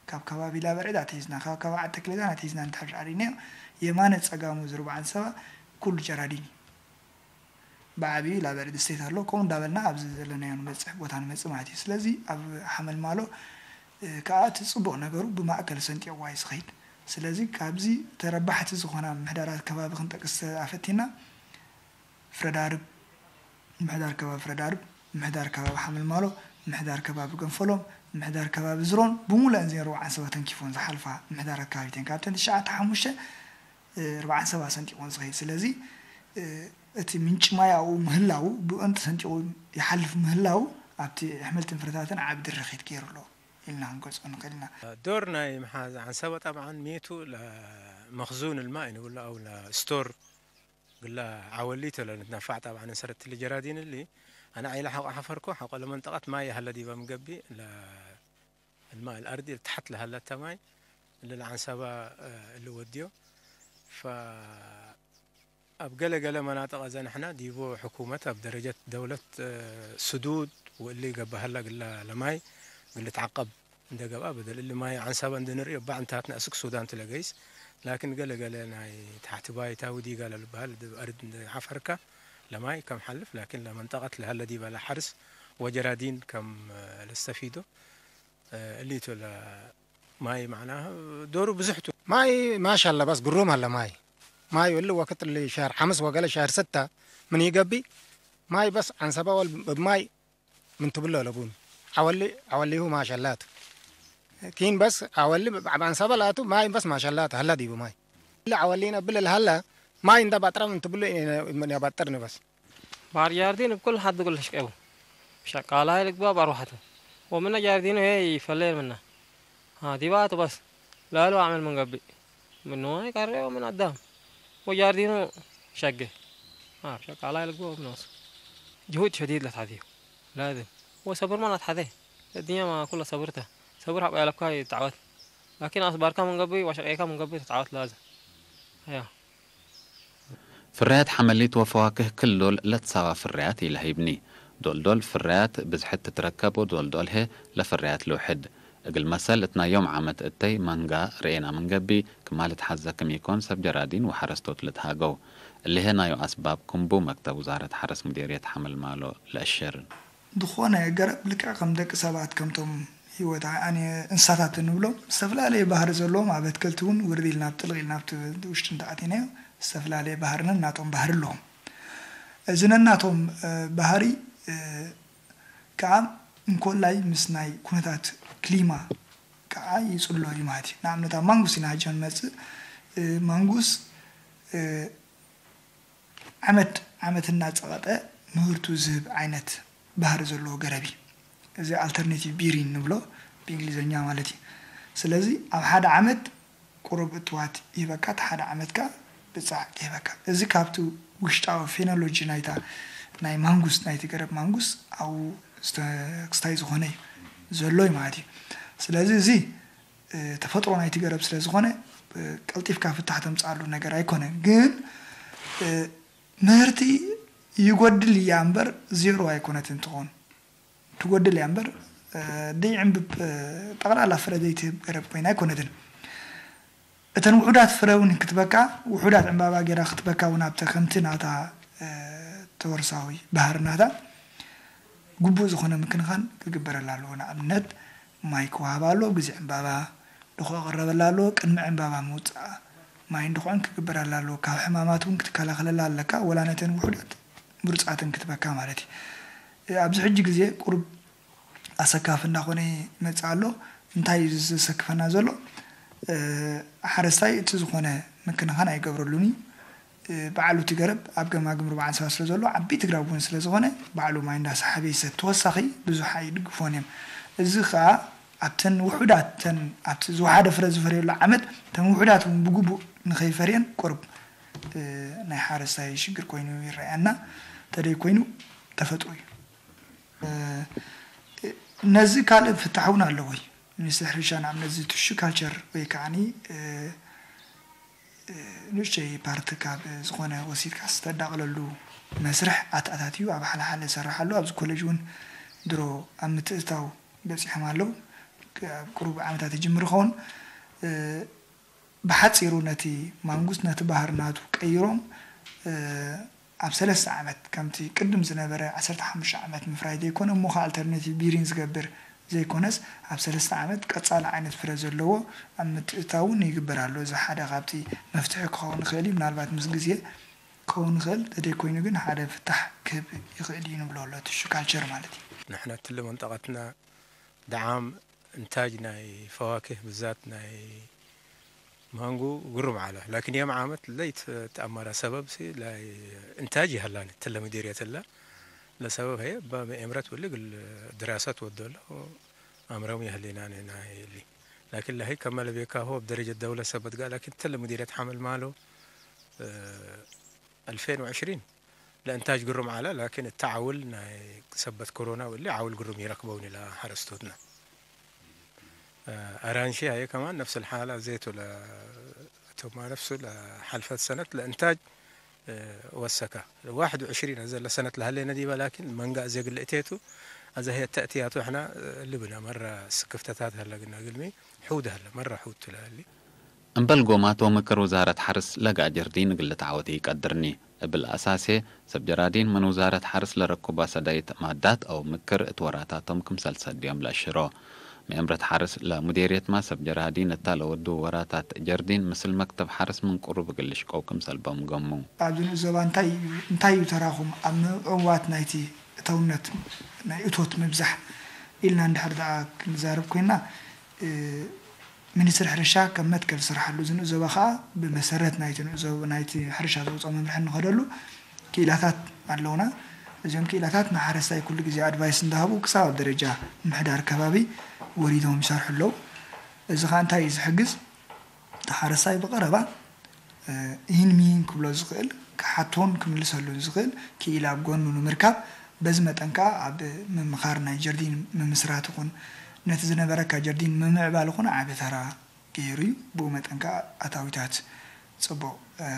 ካብ ከባቢ ላበርዕድ ኣትሒዝና፣ ካብ ከባቢ ዓዲ ተክሌዛን ኣትሒዝና እንድሕር ኣሪእናዮ፣ የማነ ጸጋሙ እዚ ሩባ ዓንሰባ ኩሉ ጀራዲን እዩ። ብዓቢኡ ላበርዕድ ስቴት ኣሎ። ከምኡ እንዳበልና ኣብዚ ዘለናዮ ንበጽሕ፣ ቦታ ንመጽእ ማለት እዩ። ስለዚ፣ ኣብ ሓመልማሎ፣ እ፣ ከኣ እቲ ጽቡቕ ነገሩ ብማእከል ሰንጢቕዋ እዩ ዝኸይድ። ስለዚ፣ ካብዚ ተረባሕቲ ዝኾና ምምሕዳራት ከባቢ ክንጠቅስ ኣፈቲና፣ ፍረዳርብ፣ ምምሕዳር ከባቢ ፍረዳርብ፣ ምምሕዳር ከባቢ ሓመልማሎ፣ ምምሕዳር ከባቢ ገንፈሎም፣ ምምሕዳር ከባቢ ዝሮን፣ ብምሉአን እዘን ሩባ ዓንሰባ ተንኪፎን ዝሓልፋ ምምሕዳራት ከባቢት እየን። ካብተን ትሽዓተ ሓሙሽተ፣ እ፣ ሩባ ዓንሰባ ሰንጢቖን ዝኸይድ። ስለዚ፣ እ፣ እቲ ምንጪ ማይ ኣብኡ ምህላዉ፣ ብእንቱ ሰንጢቑ ይሓልፍ ምህላዉ፣ ኣብቲ ኣሕምልትን ፍረታትን ዓቢ ድርኺት ገይሩ ኣሎ ኢልና ክንገልጾ ንኽእል ኢና። ዶር ናይ መሓዝ ዓንሰባ ጠብዓን ሜቱ ለመኽዙን ልማእ ንብሎ፣ ኣው ለስቶር ግላ ዐወሊ ቱ ለንትነፋዕ። ጠብዓን እንሰረት እሊ ጀራዲን እሊ፣ አነ ዐይለ ሐቆ ሐፈርኮ፣ ሐቆ ለመንጠቀት ማይ ሀለ ዲበ ምገብእ፣ ለልማእ አልአርዲ ተሐት ለሀለተ ማይ እሊ ለዐንሰባ፣ እ፣ እሊ ወድዮ። ፈ-፣ እብ ገሌ ገሌ መናጥቅ አዜ ንሕነ ዲቡ ሕኩመት እብ ደረጀት ደውለት፣ እ፣ ስዱድ ወእሊ ገብአ ሀለ ግላ ለማይ እግል ልትዐቀብ እንዴ ገብአ በደል እሊ ማይ ዐንሰበ እንዴ ንርእዮ እበ ዕንታትነ አስክ ሱዳን ቱ ለገይስ። ላኪን ገሌ ገሌ ናይ ተሐቲ ባይታዊ ዲጋ ለልበሀል ዲብ አርድ እንዴ ሐፈርከ ለማይ ከም ሐልፍ፣ ላኪን ለመንጠቀት ለሀለ ዲበ ለሐርስ ወጀራዲን ከም፣ እ፣ ለስተፊዶ። እሊቱ ለማይ መዕናሁ ዶሩ ብዙሕ ቱ። ማይ ማሻአላ በስ ግሩም ሀለ ማይ። ማይ እሊ ወቅት እሊ ሸህር ሐምስ ወገለ ሸህር ስተ ምን ኢገብእ ማይ በስ ዐንሰበ ወል እብ ማይ ምን ትብሎ ለቡን። ዐወሊ፣ ዐወሊሁ ማሻአላ ቱ። ኪን በስ ዐወሊ እብ ዐንሰበ ላቱ ማይ በስ ማሻአላ ቱ ሀለ ዲቡ ማይ። እሊ ዐወሊነ እብል ለሀለ ማይ እንደ ባጥረ ምን ትብሎ ምን ያባጥርኒ በስ። ባር ጃርዲን እብ ኩል ሐድ እግል ልሕሽቄቡ፣ ሸቃላይ ልግበእ ባር ወሐቱ፣ ወምነ ጃርዲኑ ህዬ ኢፈሌ ምነ። ዲባቱ በስ ላሉ አዕመል ምን ገብእ፣ ምኑ ይቀሬ ወምን አዳም ወጃርዲኑ ሸጌ። ሸቃላይ ልግበእ ወምን ወሱ ጅሁድ ሸዲድ ለትሐዜሁ ላዝም ወሰብር ማ ለትሐዜ። እድንያማ ኩለ ሰብር ተ። ሰብር ሐቆ ያለብካ ይትዐወት። ላኪን አስባርካ ምን ገብእ ወሸቄካ ምን ገብእ ትትዐወት ላዝም። አያ። ፍርያት ሐመሊት ወፈዋክህ ክል ዶል ለትሳዋ ፍርያት ኢለሀይብኒ። ዶል ዶል ፍርያት ብዝሕት ትትረከብ ወዶል ዶል ህዬ ለፍርያት ልውሕድ። እግል መሰል እት ናይ ዮም ዓመት እተይ ማንጋ ርኤና ምን ገብእ፣ ክማ ልትሐዘ ክም ኢኮን ሰብ ጀራዲን ወሐረስቶት ልትሃገው። እሊ ህዬ ናዩ አስባብ ክምቡ መክተብ ውዛረት ሐረስ ሙዴርየት ሐምል ማሎ ለአሸርን። ድኾነ ገረብ ልክዕ ከም ደቂ ሰባት ከምቶም ህይወት አኒ እንስሳታት እንብሎም ዝተፈላለየ ባህሪ ዘለዎም ኣብ ኣትክልቲ እውን ውርድ ኢልና ኣብ ጥልቕ ኢልና ኣብቲ ውሽጢ እንተ ኣቲናዮ ዝተፈላለየ ባህርንን ናቶም ባህሪ ኣለዎም። እዚ ነናቶም፣ እ፣ ባህሪ፣ እ፣ ከኣ እንኮላይ ምስ ናይ ኩነታት ክሊማ ከኣ ይጽሎ እዩ ማለት እዩ። ንኣብነት ኣብ ማንጉስ ኢና ሕጂ ንመጽእ። እ፣ ማንጉስ፣ እ፣ ዓመት ዓመት እናጸቐጠ ምህርቱ ዝህብ ዓይነት ባህሪ ዘለዎ ገረብ እዩ። እዚ ኣልተርኔቲቭ ቢሪን ንብሎ ብእንግሊዝኛ ማለት እዩ። ስለዚ ኣብ ሓደ ዓመት ቁሩብ እትዋት ይህበካ፣ እቲ ሓደ ዓመት ከኣ ብጻዕ ይህበካ። እዚ ካብቲ ውሽጣዊ ፌኖሎጂ ናይታ ናይ ማንጉስ፣ ናይቲ ገረብ ማንጉስ ኣብኡ ዝተ-፣ ክስታይ ዝኾነ እዩ ዘሎ እዩ ማለት እዩ። ስለዚ እዚ እ፣ ተፈጥሮ ናይቲ ገረብ ስለ ዝኾነ፣ እ፣ ቀልጢፍካ ፍታሕ ተምጽኣሉ ነገር ኣይኮነን። ግን፣ እ፣ ምህርቲ ይጎድል እያ እምበር ዜሮ ኣይኮነትን ትኾን። ትጎድል እያ እምበር፣ እ፣ ደይዕንብብ፣ እ፣ ጠቕላላ ፍረ ዘይትህብ ገረብ ኮይና ኣይኮነትን። እተን ውሑዳት ፍረ እውን ክትበካ፣ ውሑዳት ዕምባባ ጌራ ክትበካ እውን ኣብተ ከምቲ ናታ፣ እ፣ ተወርሳዊ ባህሪ ናታ ግቡእ ዝኾነ ምክንኻን ክግበረላ ኣለዎ። ንኣብነት፣ ማይ ክወሃባ ኣለዎ፣ ግዜ ዕምባባ፣ ድኾ ክቕረበላ ኣለዎ፣ ቅድሚ ዕምባባ ምውጻእ ማይን ድኾዕን ክግበረላ ኣለዎ። ካብ ሕማማት እውን ክትከላኸለላ ኣለካ፣ ወላ ነተን ውሑዳት ምሩጻትን ክትበካ ማለት እዩ። ኣብዚ ሕጂ ግዜ ቁሩብ ኣሰካፊ እንዳኾነ ይመጽእ ኣሎ። እንታይ እዩ ዘሰክፈና ዘሎ? እ፣ ሓረስታይ እቲ ዝኾነ ምክንኻን ኣይገብረሉን እዩ። እ፣ በዓሉ እቲ ገረብ ኣብ ገማግም ርብዓን ሰባት ስለ ዘሎ፣ ዓቢ ትግራብ እውን ስለ ዝኾነ፣ በዓሉ ማይ እንዳሰሓበ ይሰቲ። ተወሳኺ ብዙሕ ኣይድግፎን እዮም። እዚ ኸኣ ኣብተን ውሑዳት፣ ተን ኣብቲ ዝወሓደ ፍረ ዝፈርየሉ ዓመት፣ ተን ውሑዳት እውን ብግቡእ ንኸይፈርየን ቁሩብ፣ እ፣ ናይ ሓረስታይ ሽግር ኮይኑ ይረኣየና። ተደይ ኮይኑ ተፈጥሮ እዩ። እ፣ ነዚ ካልእ ፍታሕ እውን ኣለዎ እዩ። ሚኒስትሪ ሕርሻ ንኣብነት እዚ ቲሹ ካልቸር ወይ ከዓኒ፣ እ፣ እ፣ ንእሽተይ ፓርት ካብ ዝኾነ ወሲድካ ዝተዳቕለሉ መስርሕ ኣተኣታትዩ ኣብ ሓለ ሓለ ይሰርሕ ኣሎ። ኣብዚ ኮሌጅ እውን ድሮ ኣብ ምትእትታው በጺሖም ኣለዉ። ቅ-፣ ኣብ ቅሩብ ዓመታት ይጅምር ይኸውን። እ፣ ብሓጺሩ ነቲ ማንጉስ ነቲ ባህሪ ናቱ ቀይሮም፣ እ፣ ኣብ ሰለስተ ዓመት ከምቲ ቅድም ዝነበረ ዓሰርተ ሓሙሽተ ዓመት ምፍራይ ዘይኮነ እሞ ከኣ ኣልተርኔቲቭ ቢሪን ዝገብር ዘይኮነስ ኣብ ሰለስተ ዓመት ቀጻሊ ዓይነት ፍረ ዘለዎ ኣብ ምትእትታው እውን ይግበር ኣሎ። እዚ ሓደ ካብቲ መፍትሒ ክኸውን ይኽእል እዩ። ምናልባት ምስ ግዜ ክኸውን ይኽእል፣ ተደይ ኮይኑ ግን ሓደ ፍታሕ ክህብ ይኽእል እዩ ንብሎ ኣሎ ቲሹ ካልቸር ማለት እዩ። ንሕነ እትሊ መንጠቀትና ደዓም እንታጅ ናይ ፈዋክህ ብዛት ናይ ማንጎ ግሩም ዐለ። ላኪን የም ዓመት ለይትአመረ ሰበብ ሲ ላይ እንታጅ ይሀላኒ ትለ ምዲርየት እለ ለሰበብ ሀየ እበ መኤምረት ወሊ እግል ድራሰት ወዶለ አምረሙ ይሀሌናኒ ናይ እሊ። ላኪን ለሀይ ከመ ለቤካሁ እብ ደረጀት ደውለት ሰበት ጋ ላኪን ትለ ምዲርየት ሐምል ማሎ፣ እ፣ አልፌን ወዕሽሪን ለእንታጅ ግሩም ዐለ፣ ላኪን እተ ዐውል ናይ ሰበት ኮሮና ወእሊ ዐውል ግሩም ኢረክበውኒ ለሐረስቶትነ። እ፣ አራንሺ ሀዬ ከማን ነፍስ ለሓለ ዜቱ ለ-፣ እቱማ ነፍሱ ለሐልፈት ሰነት ለእንታጅ፣ እ፣ ወሰከ። ዋሕድ ወዕሽሪን አዘ ለሰነት ለሀሌነ ዲበ፣ ላኪን መንገእ አዜ እግል እቴቱ፣ አዘ ህዬ ተእትያቱ ሕነ፣ እ፣ ልብነ መረ ክፍተታት ሀለ ግና እግልሚ ሑድ ሀለ፣ መረ ሑድ ቱ ለሀሊ። እምበል ጎማት ወምክር ውዛረት ሐርስ ለገአ ጀርዲን እግል ልትዓወት ኢቀድርኒ። እብል አሳሴ፣ ሰብ ጀራዲን ምን ውዛረት ሐርስ ለረኩበ ሰዳይት ማዳት አው ምክር እት ወራታቶም ክምሰል ሰድዮም ለአሽሮ። መኤምረት ሐርስ ለሙዴርየትመ ሰብ ጀራዲን እተ ለወዱ ወራታት ጀርዲን ምስል መክተብ ሐርስ ምን ቅሩብ እግል ልሽቀው ክምሰል ቦም ገሙ። አብ ዝንኡብ ዘባ እንታይ እዩ፣ እንታይ እዩ ተራኹም? ኣብ ምዕዋት ናይቲ እተውነት ናይ እቶት ምብዛሕ ኢልና እንድሕር ደኣ ክንዛረብ ኮይና፣ እ፣ ሚኒስትሪ ሕርሻ ከም መትከል ዝሰርሓሉ ዝንኡብ ዘባ ከኣ ብመሰረት ናይቲ ንኡብ ዘባ ናይቲ ሕርሻ ዘውጽኦ መምርሒ እንኸደሉ ክኢላታት ኣለውና። እዚኦም ክኢላታት ንሓረስታይ ኩሉ ግዜ ኣድቫይስ እንዳሃቡ ክሳብ ኣብ ደረጃ ምምሕዳር ከባቢ ወሪዶም ይሰርሑ ኣለዉ። እዚ ከኣ እንታይ እዩ ዝሕግዝ? እቲ ሓረስታይ ብቐረባ፣ እ፣ ይህን ሚን ክብሎ ዝኽእል፣ ክሓቶን ክምልሰሉን ዝኽእል ክኢላ ኣብ ጎኑ ንምርካብ፣ በዚ መጠን ከኣ ኣብ ምምኻር ናይ ጀርዲን ምምስራት ይኹን፣ ነቲ ዝነበረካ ጀርዲን ምምዕባል ይኹን ዓቢ ተራ ገይሩ እዩ። ብኡ መጠን ከኣ ኣታዊታት ጽቡቕ፣ እ፣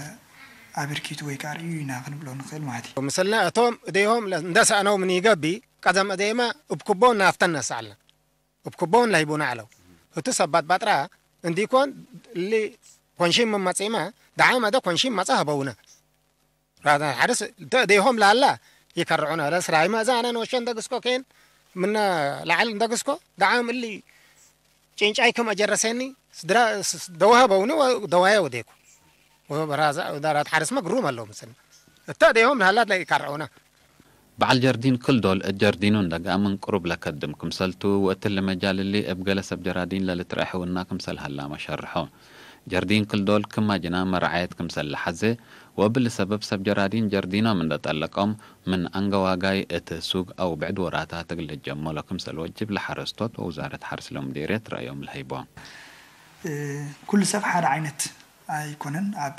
ኣበርኪቱ ወይ ከኣ ርእዩ ኢና ክንብሎ ንኽእል ማለት እዩ። ምስልና እቶም እዴሆም ለ-፣ እንደ ሰእነው ምን ይገብእ፣ ቀደም እዴመ እብ ክቦ ናፍተን ነስአልና። እብ ክቦን ለህይቡነ ዐለው። ህቱ ሰባት ባጥራ እንዲኮን እሊ ኮንሺም ምን መጽኢመ፣ ደዓም አደ ኮንሺም መጽአ ሀበውነ። ራዳት ሐርስ እተ እዴሆም ለሀላ ይከርዑነ። ለስራይመ እዘ አነ ኖሸ እንደግስኮ ኬን ምነ ለዐል እንደግስኮ፣ ደዓም እሊ ጭንጫይ ክም አጀረሴኒ፣ ስድራ ስ-፣ ደወ ሀበውኒ ወደዋየ ወዴኩ። ወበራዛ ወዳራት ሐርስመ ግሩም አለው ምስል። እተ እዴሆም ለሀላት ለኢካርዑነ። በዐል ጀርዲን ክል-ዶል እት ጀርዲኑ እንደ ገአ ምን ቅሩብ ለከድም ክምሰል ቱ፣ ወእትሊ መጃል እሊ እብ ገሌ ሰብ ጀራዲን ለልትረአ ሕውና ክምሰል ሀላመ ሸርሖ። ጀርዲን ክል-ዶል ክም አጅናን መረዓየት ክምሰል ለሐዜ፣ ወእብሊ ሰበብ ሰብ ጀራዲን ጀርዲኖም እንደ ጠለቆም፣ ምን አንገዋጋይ እት ሱግ አው ብዕድ ወራታት እግል ልጀሞ ለክምሰል ወጅብ ለሐረስቶት ወውዛረት ሐርስ ለሙዴርየት ረአዮም ለሀይቦ። እ፣ ኩሉ ሰብ ሓደ ዓይነት ኣይኮነን። ኣብ፣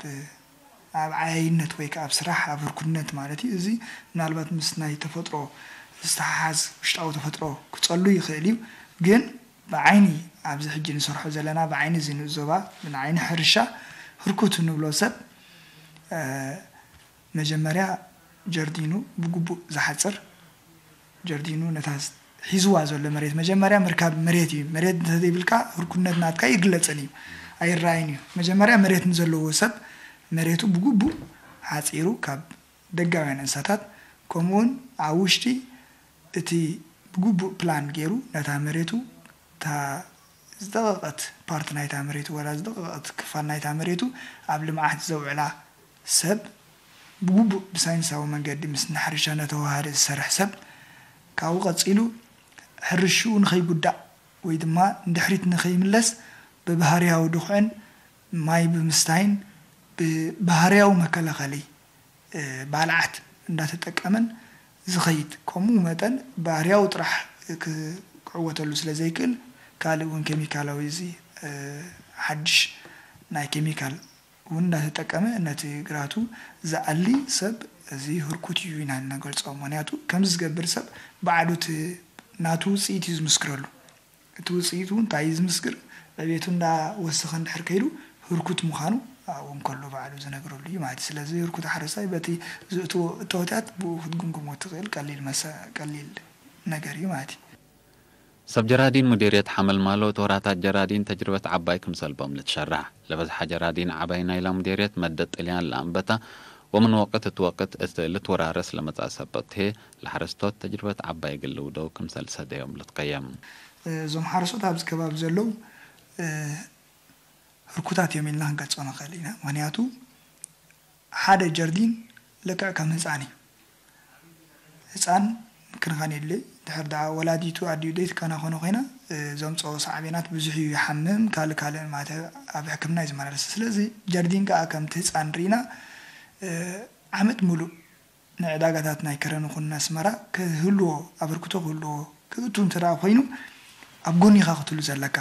ኣብ ዓያይነት ወይ ከኣ ኣብ ስራሕ፣ ኣብ ህርኩነት ማለት እዩ። እዚ ምናልባት ምስ ናይ ተፈጥሮ ዝተሓሓዝ ውሽጣዊ ተፈጥሮ ክጸሉ ይኽእል እዩ። ግን ብዓይኒ ኣብዚ ሕጂ ንሰርሖ ዘለና፣ ብዓይኒ እዚ ንኡስ ዞባ፣ ብዓይኒ ሕርሻ ህርኩት እንብሎ ሰብ፣ እ፣ መጀመርያ ጀርዲኑ ብግቡእ ዝሓጽር፣ ጀርዲኑ ነታ ሒዝዋ ዘሎ መሬት፣ መጀመርያ ምርካብ መሬት እዩ። መሬት እንተዘይብልካ ህርኩነት ናትካ ኣይግለጽን እዩ፣ ኣይረኣይን እዩ። መጀመርያ መሬት ንዘለዎ ሰብ መሬቱ ብግቡእ ሓጺሩ ካብ ደጋውያን እንስሳታት፣ ከምኡውን ኣብ ውሽጢ እቲ ብግቡእ ፕላን ገይሩ ነታ መሬቱ፣ እታ ዝደቐቐት ፓርት ናይታ መሬቱ ወላ ዝደቐቐት ክፋል ናይታ መሬቱ ኣብ ልምዓት ዘውዕላ ሰብ፣ ብግቡእ ብሳይንሳዊ መንገዲ ምስ እንዳ ሕርሻ እናተወሃደ ዝሰርሕ ሰብ፣ ካብኡ ቀጺሉ ሕርሽኡ ንኸይጉዳእ ወይ ድማ ንድሕሪት ንኸይምለስ ብባህርያዊ ድኹዕን ማይ ብምስታይን ብባህርያዊ መከላኸሊ እ፣ ባልዓት እንዳተጠቀመን ዝኸይድ፣ ከምኡ መጠን ባህርያዊ ጥራሕ ክ-፣ ክዕወተሉ ስለ ዘይክእል፣ ካልእ እውን ኬሚካላዊ እዚ፣ እ፣ ሓድሽ ናይ ኬሚካል እውን እንዳተጠቀመ ነቲ ግራቱ ዝኣሊ ሰብ፣ እዚ ህርኩት እዩ ኢና እንገልጾ። ምኽንያቱ፣ ከምዚ ዝገብር ሰብ ባዕሉ እቲ ናቱ ውጽኢት እዩ ዝምስክረሉ። እቲ ውጽኢቱ እንታይ እዩ ዝምስክር? ዕቤቱ እንዳወሰኸ እንድሕር ከይዱ ህርኩት ምዃኑ ኣብኡ እንከሎ ባዕሉ ዝነግረሉ እዩ ማለት እዩ። ስለዚ ህርኩት ሓረስታይ በቲ ዝእትዎ እታወታት ብኡ ክትግምግሞ እትኽእል ቀሊል መሰ-፣ ቀሊል ነገር እዩ ማለት እዩ። ሰብ ጀራዲን ሙዲርየት ሓመልማሎ እት ወራታት ጀራዲን ተጅርበት ዐባይ ክምሰል ቦም ልትሸራሕ። ለበዝሐ ጀራዲን ዐባይ ናይላ ሙዲርየት መደት ጥልያን ለአንበተ ወምን ወቅት እት ወቅት እት ልትወራረስ ለመጽአ ሰበት ህዬ ለሐረስቶት ተጅርበት ዐባይ እግል ልውደው ክምሰል ሰደዮም ልትቀየም። እዞም ሓረስቶት ኣብዚ ከባቢ ዘለዉ፣ እ፣ ህርኩታት እዮም ኢልና ክንገልጾ ንኽእል ኢና። ምኽንያቱ፣ ሓደ ጀርዲን ልክዕ ከም ህጻን እዩ። ህጻን ምክንኻን የድልዮ። ድሕር ደኣ ወላዲቱ ኣዲኡ ዘይትከናኸኖ ኮይና፣ እ፣ ዘምጽኦ ሳዕቤናት ብዙሕ እዩ። ይሓምም፣ ካልእ ካልእ ማለት ኣብ ሕክምና እዩ ዝመላለስ። ስለዚ ጀርዲን ከኣ ከምቲ ህጻን ርኢና፣ እ፣ ዓመት ሙሉእ ንዕዳጋታት ናይ ከረን ይኹን ኣስመራ ክህልዎ፣ ኣበርክቶ ክህልዎ፣ ክእቱ እንተ ደኣ ኮይኑ፣ ኣብ ጎኒ ኢኻ ክትህሉ ዘለካ።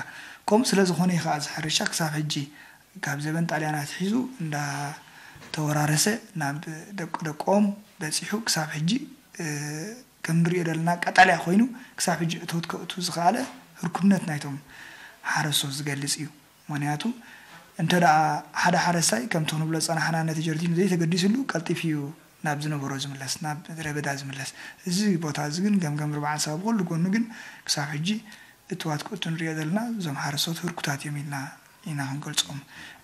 ከምኡ ስለ ዝኾነ እዩ ኸኣ እዚ ሕርሻ ክሳብ ሕጂ፣ ካብ ዘበን ጣልያን ኣትሒዙ እንዳ ተወራረሰ፣ ናብ ደቂ ደቆም በጺሑ፣ ክሳብ ሕጂ፣ እ፣ ከም ንርእዮ ደለና ቀጠልያ ኮይኑ፣ ክሳብ ሕጂ እቶት ከእቱ ዝኸኣለ ህርኩትነት ናይቶም ሓረስቶት ዝገልጽ እዩ። ምክንያቱ፣ እንተ ደኣ ሓደ ሓረስታይ፣ ከምቲ ክንብሎ ዝጸናሕና፣ ነቲ ጀርዲን ዘይተገዲስሉ፣ ቀልጢፍ እዩ ናብ ዝነበሮ ዝምለስ፣ ናብ ምድረ በዳ ዝምለስ። እዚ ቦታ እዚ ግን፣ ገምገም ርብዓን ሰባ ብኹሉ ጎኑ ግን፣ ክሳብ ሕጂ እትዋት ክእቱ ንርእዮ ዘለና፣ እዞም ሓረስቶት ህርኩታት እዮም ኢልና ኢና ክንገልጾም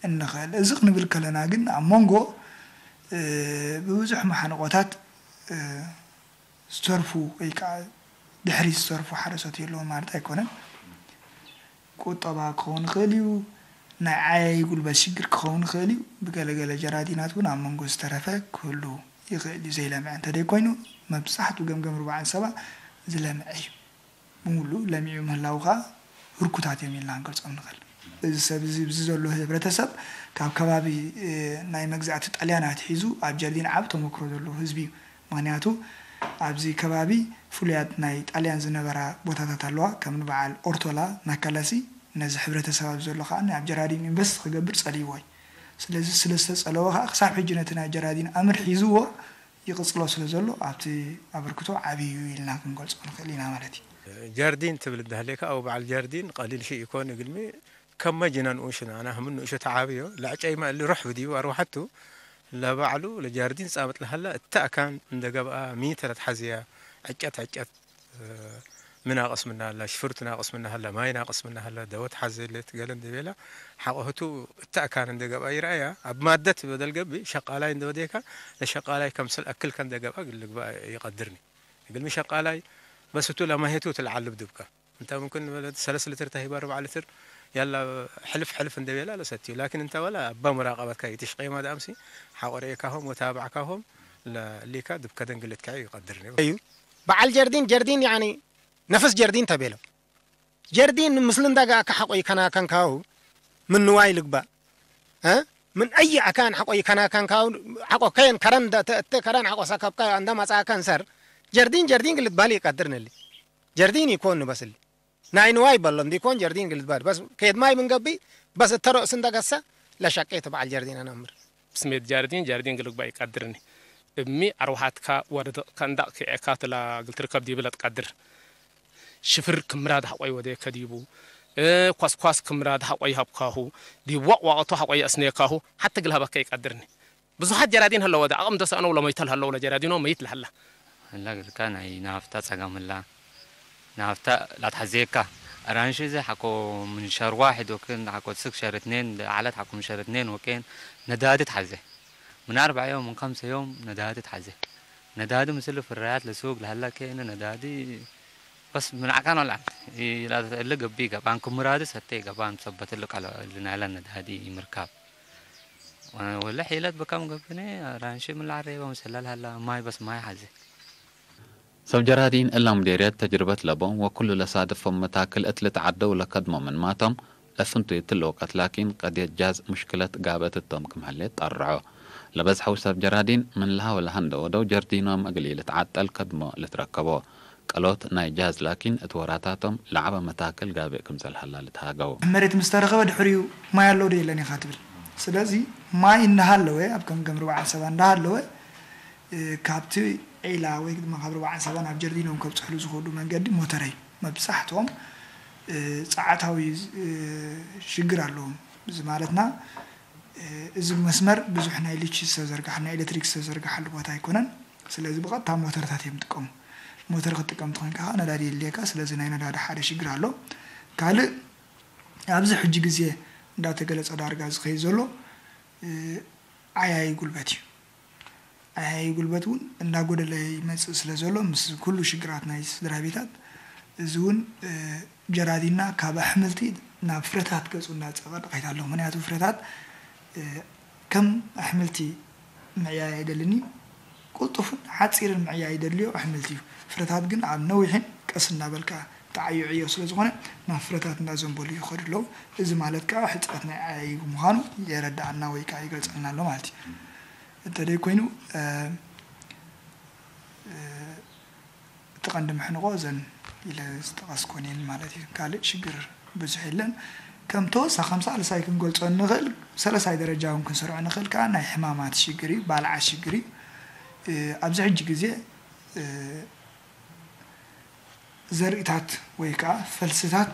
እንኽእል። እዚ ክንብል ከለና ግን፣ ኣብ መንጎ፣ እ፣ ብብዙሕ መሓንቆታት፣ እ፣ ዝተርፉ ወይ ከዓ ድሕሪት ዝተርፉ ሓረስቶት የለውን ማለት ኣይኮነን። ቁጠባ ክኸውን ይኽእል እዩ፣ ናይ ዓያዪ ጉልበት ሽግር ክኸውን ይኽእል እዩ። ብገለገለ ጀራዲናት እውን ኣብ መንጎ ዝተረፈ ክህሉ ይኽእል እዩ፣ ዘይለምዐ እንተደይኮይኑ። መብዛሕትኡ ገምገም ርብዓን ሰባ ዝለምዐ እዩ። ብምሉእ ለሚዑ ምህላዉ ከኣ ህርኩታት እዮም ኢልና ክንገልጾም ንኽእል። እዚ ሰብ እዚ፣ ኣብዚ ዘሎ ህብረተሰብ ካብ ከባቢ፣ እ፣ ናይ መግዛእቲ ጣልያን ኣትሒዙ ኣብ ጀርዲን ዓቢ ተመክሮ ዘለዎ ህዝቢ እዩ። ምኽንያቱ ኣብዚ ከባቢ ፍሉያት ናይ ጣልያን ዝነበራ ቦታታት ኣለዋ። ከም ንበዓል ኦርቶላ፣ ናካላሲ፣ ነዚ ሕብረተሰብ ኣብዚ ዘሎ ከኣ ኣብ ጀራዲን ኢንቨስት ክገብር ጸልይዎ እዩ። ስለዚ ስለ ዝተጸለወ ከኣ ክሳብ ሕጂ ነቲ ናይ ጀራዲን ኣምር ሒዝዎ ይቕጽሎ ስለ ዘሎ ኣብቲ ኣበርክቶ ዓቢ እዩ ኢልና ክንገልጾ ንኽእል ኢና ማለት እዩ። ጀርዲን ትብል እንተ ህሌከ፣ አው በዓል ጀርዲን ቀሊል ሺ ኢኮን፣ እግልሚ ከመ ጅነ ንኡሽነ፣ አነ ህምን ንኡሽ ተዓብዮ፣ ለዕጨይመ እሊ ሩሕ ብዲቡ አርወሐቱ፣ ለበዕሉ ለጃርዲን ጻምጥ ለሀለ እተ አካን እንደ ገብአ፣ ሚ ተ ለትሐዝየ፣ ዕጨት ዕጨት፣ ሚ ናቅስ ምነ ሀለ፣ ሽፍርቱ ናቅስ ምነ ሀለ፣ ማይ ናቅስ ምነ ሀለ፣ ደወ ተሐዜ ሌት ገሌ እንደ ቤለ፣ ሐቆ ህቱ እተ አካን እንደ ገብአ ይረአያ፣ አብ ማደት በደል ገብእ፣ ሸቃላይ እንደ ወዴከ፣ ለሸቃላይ ከምሰል አክልከ እንደ ገብአ እግል ልግበእ ይቀድርኒ። እግልሚ ሸቃላይ በስ ህቱ ለማሄቱ እት ለዓልብ ድብከ። እንተ ምምክን ሰለስ ልትር ተሂበ፣ አርበዕ ልትር ያላ ሕልፍ ሕልፍ እንደ ቤላ ለሰትዩ። ላኪን እንተ ወላ እበ ሙራቀበትከ ኢትሽቄ ማድ አምሲ ሐቆ ረኤካሆም ወታብዕካሆም ለእሊከ ድብከ ደንግል ልትከዐ ይቀድርኒ። እዩ። በዓል ጀርዲን፣ ጀርዲን ያኒ ነፍስ ጀርዲን ተቤለው። ጀርዲን ምስል እንደ ገአከ ሐቆ ይከናከንካሁ ምን ንዋይ ልግባእ፣ እ? ምን አይ አካን ሐቆ ይከናከንካሁ፣ ሐቆ ከየን ከረን ደ-፣ ተ-፣ እተ ከረን ሐቆ ሰከብካዩ እንደ መጽአከ እንሰር፣ ጀርዲን ጀርዲን ግል ልትበህል ኢቀድርን እሊ። ጀርዲን ኢኮን በስ እሊ። ናይ ንዋይ በሎ እንዲኮን ጀርዲን ግል ልትበህል። በስ ኬድ ማይ ምን ገብእ፣ በስ እተ ሮእስ እንደ ገሰ ለሸቄ እት በዓል ጀርዲን አነ አምር። ስሜት ጃርዲን፣ ጃርዲን እግል ልግባእ ኢቀድርኒ። እሚ አርወሐትከ ወርድቅከ እንደ አክዕካት ለእግል ትርከብ ዲብ ለትቀድር። ሽፍር ክምራድ ሐቆ ይወዴከ ዲቡ፣ እ፣ ኳስኳስ ክምራድ ሐቆ ይሀብካሁ፣ ዲብ ወቅ ወቅቱ ሐቆ ይአስኔካሁ፣ ሐቲ እግል ሀበከ ኢቀድርኒ። ብዙሓት ጀራዲን ሀለው ወደ አቅም ደሰአነው ለመይተል ሀለው ለጀራዲኖ መይት ለሀላ። እለ እግልከ ናይ ናፍታ ጸገም እለ። ናፍታ ላትሐዜካ። አራንሺ እዜ ሐቆ ምን ሸር ዋሕድ ወኬን ሐቆ ስክ ሸር እትኔን ለዐለት ሐቆ ምን ሸር እትኔን ወኬን ነዳዲ ትሐዜ። ምን አርበዕ ዮም ምን ከምሰ ዮም ነዳዲ ትሐዜ። ነዳዲ ምስል ፍራያት ለሱቅ ለሀለ ኬነ ነዳዲ በስ ምን አካን ወልዐል። ኢ-፣ እለ ገብእ ገብአን ክም ሙራዱ ሰቴ ገብአን ሰበት እሊ ቀለ እሊ ናይለ ነዳዲ ምርካብ። ወለ ሒለት ብከም ገብኔ ራንሺ ምን ለዐሬበ ምስለ ለሀለ ማይ በስ ማይ ሐዜ። ሰብ ጀራዲን እላ ሙዴርየት ተጅርበት ለቦም ወክሉ ለሳድፎም መታክል እት ልትዓደው ለከድሞ ምንማቶም፣ ለፍንቱ እትለ ወቀት ላኪን ቀድየት ጃዝ ሙሽክለት ጋብአት እቶም ክም ህሌት ጠርዖ። ለበዝሐው ሰብ ጀራዲን ምን ለሀ ወለሀ እንደ ወደው ጀርዲኖም እግል ኢልትዓጠል ከድሞ ልትረከቦ። ቀሎት ናይ ጃዝ ላኪን እት ወራታቶም ለዐበ መታክል ጋብእ ክምሰል ሀላ ልትሃገው። መሬት ምስተረኸበ ድሕሪኡ ማይ አለው ዶ የለን ኢኻ ትብል። ስለዚ ማይ እንዳሃለወ፣ ኣብ ከም ገምሪ በዓል ሰባ እንዳሃለወ፣ እ፣ ካብቲ ዒላ ወይ ድማ ካብ ርብዓ ሰባ ናብ ጀርዲኖም ከብጽሕሉ ዝኸዱ መንገዲ ሞተር እዩ። መብዛሕትኦም፣ እ፣ ጸዓታዊ፣ እ፣ ሽግር ኣለዎም። እዚ ማለትና፣ እ፣ እዚ መስመር ብዙሕ ናይ ሊች ዝተዘርግሓ፣ ናይ ኤሌክትሪክ ዝተዘርግሓሉ ቦታ ኣይኮነን። ስለዚ ብቐጥታ ሞተርታት እዮም ዝጥቀሙ። ሞተር ክትጥቀም እንተኾይንካ ከኣ ነዳዲ የድልየካ። ስለዚ ናይ ነዳዲ ሓደ ሽግር ኣሎ። ካልእ ኣብዚ ሕጂ ግዜ እንዳተገለጸ ዳርጋ ዝኸይድ ዘሎ፣ እ፣ ዓያዪ ጉልበት እዩ። ዓያዪ ጉልበት እውን እንዳጎደለ ይመጽእ ስለ ዘሎ፣ ምስ ኩሉ ሽግራት ናይ ስድራ ቤታት፣ እዚ እውን፣ እ፣ ጀራዲንና ካብ ኣሕምልቲ ናብ ፍረታት ገጹ እንዳጸቐጠ ከይድ ኣሎ። ምኽንያቱ ፍረታት፣ እ፣ ከም ኣሕምልቲ ምዕያይ ኣይደልን እዩ። ቅልጡፍን ሓጺርን ምዕያይ ይደልዮ ኣሕምልቲ እዩ። ፍረታት ግን ኣብ ነዊሕን ቀስ እናበልካ ተዓዩ ዕዮ ስለ ዝኾነ፣ ናብ ፍረታት እናዘንበሉ ይኸዱ ኣለዉ። እዚ ማለት ከኣ ሕጽረት ናይ ዓያዪ ምዃኑ የረድኣና ወይ ከኣ ይገልጸልና ኣሎ ማለት እዩ። እንተ ደይኮይኑ፣ እ፣ እ፣ እቲ ቀንዲ መሕንቆ እዘን ኢለ ዝጠቐስኮን እየን ማለት እዩ። ካልእ ሽግር ብዙሕ የለን። ከም ተወሳኺ ከም ሳልሳይ ክንገልጾ እንኽእል፣ ሰለሳይ ደረጃ እውን ክንሰርዖ እንኽእል ከኣ ናይ ሕማማት ሽግር እዩ፣ ባልዓት ሽግር እዩ። እ፣ ኣብዚ ሕጂ ግዜ፣ እ፣ ዘርእታት ወይ ከኣ ፈልስታት፣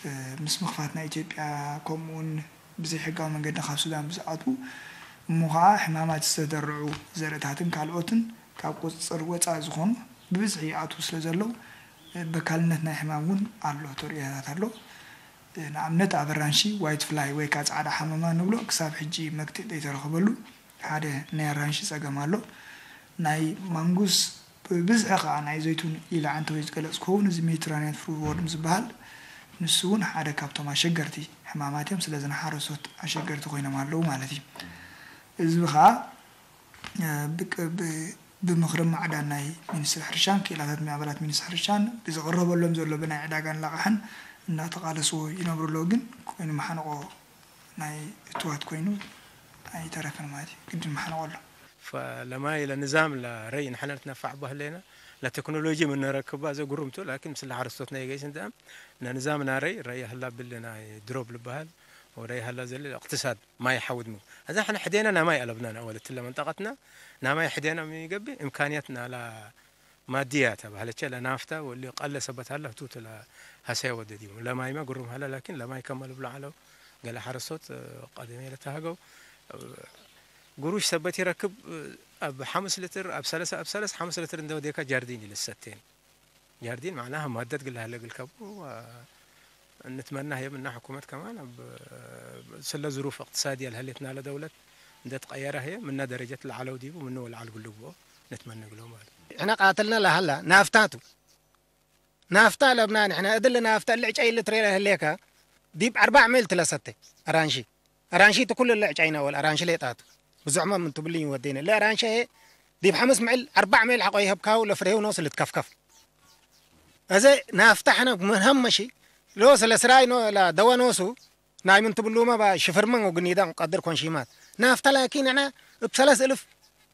እ፣ ምስ ምኽፋት ናይ ኢትዮጵያ፣ ከምኡውን ብዘይሕጋዊ መንገዲ ካብ ሱዳን ብዝኣትዉ፣ እሞ ኸኣ ሕማማት ዝተደርዑ ዘርእታትን ካልኦትን ካብ ቁጽጽር ወጻኢ ዝኾኑ ብብዝሒ ይኣትዉ ስለ ዘለዉ፣ እ፣ በካልነት ናይ ሕማም እውን ኣሎ፣ ተርእዮታት ኣሎ። እ፣ ንኣብነት ኣብ ኣራንሺ ዋይት ፍላይ ወይ ከኣ ጻዕዳ ሓመማ ንብሎ ክሳብ ሕጂ መግትኢ ዘይተረኸበሉ፣ ሓደ ናይ ኣራንሺ ጸገም ኣሎ። ናይ ማንጉስ ብብዝሒ ከኣ ናይ ዘይቱን ኢለ ዓንተወይ ዝገለጽኩ ክኸውን፣ እዚ ሜዲትራንያን ፍሩት ወርም ዝበሃል፣ ንሱ እውን ሓደ ካብቶም ኣሸገርቲ ሕማማት እዮም። ስለዚ ንሓረስቶት ኣሸገርቲ ኮይኖም ኣለዉ ማለት እዩ። እዚ ከኣ፣ እ፣ ብቅ-፣ ብ-፣ ብምኽሪ ማዕዳን ናይ ሚኒስትሪ ሕርሻን ክኢላታት ምዕባላት ሚኒስትሪ ሕርሻን ብዝቕረበሎም ዘሎ ብናይ ዕዳጋን ለቓሕን እናተቓለስዎ ይነብሩ ኣለዉ። ግን ኮይኑ መሓንቆ ናይ እትዋት ኮይኑ ኣይተረፈን ማለት እዩ። ግድን መሓንቆ ኣሎ። ፈለማይ ለንዛም ለረይ ንሕነ ልትነፋዕ በህሌነ ለቴክኖሎጂ ምን ነረክባ ዘ ጉሩምቱ፣ ላኪን ምስለ ሐረስቶት ናይ ገይስ እንተ ለንዛም ናረይ ረይ ሀላ ብል ናይ ድሮብ ልበሃል ወረይ ሀላ ዘለ እቅትሳድ ማይ ሐውድሙ። አዛ ሕነ ሕዴነ ናማይ አለብናን አወል እትለ መንጠቀትና ናማይ ሕዴነ ምን ይገብእ እምካንያት ናላ ማድያተ በህለቼ ለናፍታ ወእሊ ቀለ ሰበት ሀለ ህቱቱ ለሀሰየ ወደ ዲቡ። ለማይመ ግሩም ሀለ፣ ላኪን ለማይ ከመ ልብሎ ዐለው ገሌ ሐረስቶት ቀደሜ ለተሀገው ግሩሽ ሰበት ኢረክብ፣ እብ ሐምስ ልትር፣ እብ ሰለሰ፣ እብ ሰለስ ሐምስ ልትር እንደ ወዴከ ጃርዲን ኢልሰቴን። ጃርዲን መዕናህ ማደት ግለ ሀለ እግል ከቡ፣ አ፣ እንትመና ህዬ ምና ሕኩመት ከማን እብ፣ ስለ ዝሩፍ እቅትሳድየ ለሀሌት ናለ ደውለት እንደ ትቀየረ ህዬ ምነ ደረጀት ለዐለው ዲቡ ምኑ ወለዐል እግል ልግብኦ ንትመነ እግሎም በለ። ሕነ ቃትልነ ለሀላ ናፍታቱ። ናፍታ ለብና ንሕነ እድል ናፍታ እሊ ዕጨይ እሊ ትሬ ለህሌከ ዲብ አርባዕ ሜል ትለሰቴ አራንሺ። አራንሺ እት ኩሉ እለ ዕጫይነ ወለ አራንሺ ሌጣቱ። ብዞሕመ ምን ትብልኝ ወዴነ። እለ አራንሺ ህዬ ዲብ ሐምስ ምዕል አርባዕ ምዕል ሐቆ ይሀብካሁ ለፍሬሁ ኖስ ልትከፍከፍ። አዜ ናፍታ ሕነ ምን ሀመሺ ሎስ ለስራይ ኖ-፣ ለደወ ኖሱ ናይ ምን ትብሉመ ባ ሽፍርመን ወግኒዳን ቀድር ኮንሺማት። ናፍታ ላኪን ሕነ እብ ሰለስ እልፍ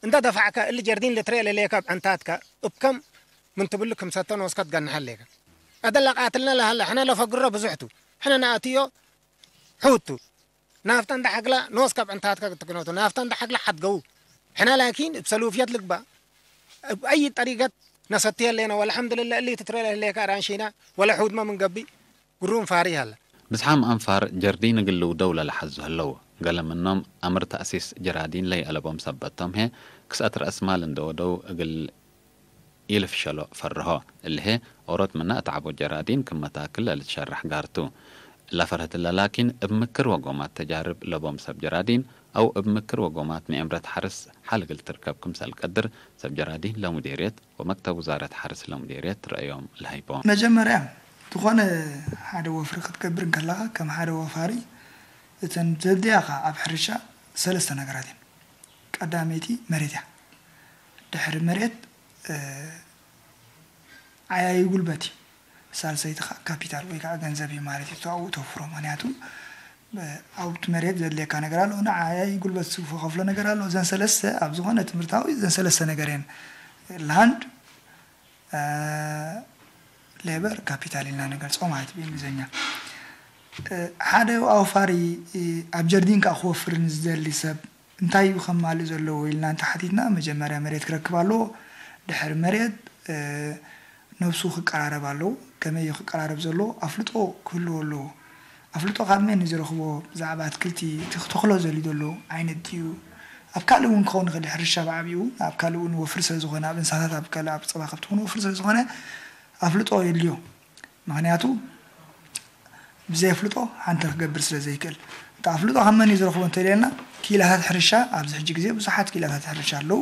እንደ ደፋዕከ እሊ ጀርዲን ልትሬ ለሌከ እብ ዕንታትከ እብ ከም ምን ትብሉ ክምሰተ ኖስከ ትገንሐ ሌከ። አደ ለቃትልነ ለሀለ ሕነ ለፈግሮ ብዙሕ ቱ። ሕነ ነአትዮ ሑድ ቱ። ናፍተ እንደ ሐግላ ኖስከ እብ ዕንታትከ ትክኖቱ፣ ናፍተ እንደ ሐግላ ሐድገዉ። ሕነ ላኪን እብ ሰሉፍየት ልግበእ፣ እብ አይ ጠሪቀት ነሰትየ ሌነ፣ ወለሐምድልላህ እሊ ትትሬ ለህሌከ አራንሺነ ወለ ሑድመ ምን ገብእ ግሩም ፋሪ ሀለ። ብዝሓም አንፋር ጀርዲን እግል ልውደው ለለሐዙ ህለው። ገሌ ምኖም አምር ተእሲስ ጀራዲን ለይአለቦም ሰበት ቶም ህዬ፣ ክስአት ረአስ ማል እንደ ወደው እግል ኢልፍሸሎ ፈርሆ። እሊ ህዬ ኦሮት ምነ እት ዐቦ ጀራዲን ክም መታክል ለልትሸረሕ ጋር ቱ። እለ ፈርህት እለ ላኪን፣ እብ ምክር ወጎማት ተጃርብ ለቦም ሰብ ጀራዲን አው እብ ምክር ወጎማት ምኤምረት ሐርስ ሐል እግል ትርከብ ክምሰል ቀድር፣ ሰብ ጀራዲን ለሙዴርየት ወመክተብ ውዛረት ሐርስ ለሙዴርየት ረአዮም ለሀይቦም። መጀመርያ፣ ዝኾነ ሓደ ወፍሪ ክትገብር እንከለኻ፣ ከም ሓደ ወፋሪ፣ እተን ዘድልያኻ ኣብ ሕርሻ ሰለስተ ነገራት እየን። ቀዳመይቲ መሬት እያ። ድሕሪ መሬት፣ እ፣ ዓያዪ ጉልበት እዩ። ሳልሰይቲ ኸኣ ካፒታል ወይ ከዓ ገንዘብ እዩ ማለት እዩ። ኣብኡ ተውፍሮ። ምኽንያቱ፣ እ፣ ኣብቲ መሬት ዘድልየካ ነገር ኣሎ፣ ንዓያዪ ጉልበት ዝኸፍሎ ነገር ኣሎ። እዘን ሰለስተ ኣብ ዝኾነ ትምህርታዊ እዘን ሰለስተ ነገር እየን። ላንድ፣ እ፣ ሌበር ካፒታል ኢልና ንገልጾ ማለት ብእንግሊዝኛ። እ፣ ሓደ ኣውፋሪ፣ እ፣ ኣብ ጀርዲን ከኣ ክወፍር ንዝደሊ ሰብ እንታይ እዩ ከማልእ ዘለዎ ኢልና እንተ ሓቲትና፣ መጀመርያ መሬት ክረክብ ኣለዎ። ድሕሪ መሬት፣ እ፣ ነብሱ ክቀራረብ ኣለዎ። ከመይ እዩ ክቀራረብ ዘለዎ? ኣፍልጦ ክህልዎ ኣለዎ። ኣፍልጦ ካብ መን እዩ ዝረኽቦ? ብዛዕባ ኣትክልቲ እቲ ክተኽሎ ዘልዩ ዘሎ ዓይነት ድዩ? ኣብ ካልእ እውን ክኸውን ይኽእል፣ ሕርሻ ብዓቢኡ ኣብ ካልእ እውን ወፍሪ ስለ ዝኾነ፣ ኣብ እንስሳታት፣ ኣብ ካልእ፣ ኣብ ጸባ ከብቲ እውን ወፍሪ ስለ ዝኾነ፣ ኣፍልጦ የድልዮ። ምኽንያቱ፣ ብዘይ ኣፍልጦ ሓንቲ ክገብር ስለ ዘይክእል። እቲ ኣፍልጦ ካብ መን እዩ ዝረኽቦ እንተኢልና፣ ክኢላታት ሕርሻ፣ ኣብዚ ሕጂ ግዜ ብዙሓት ክኢላታት ሕርሻ ኣለዉ።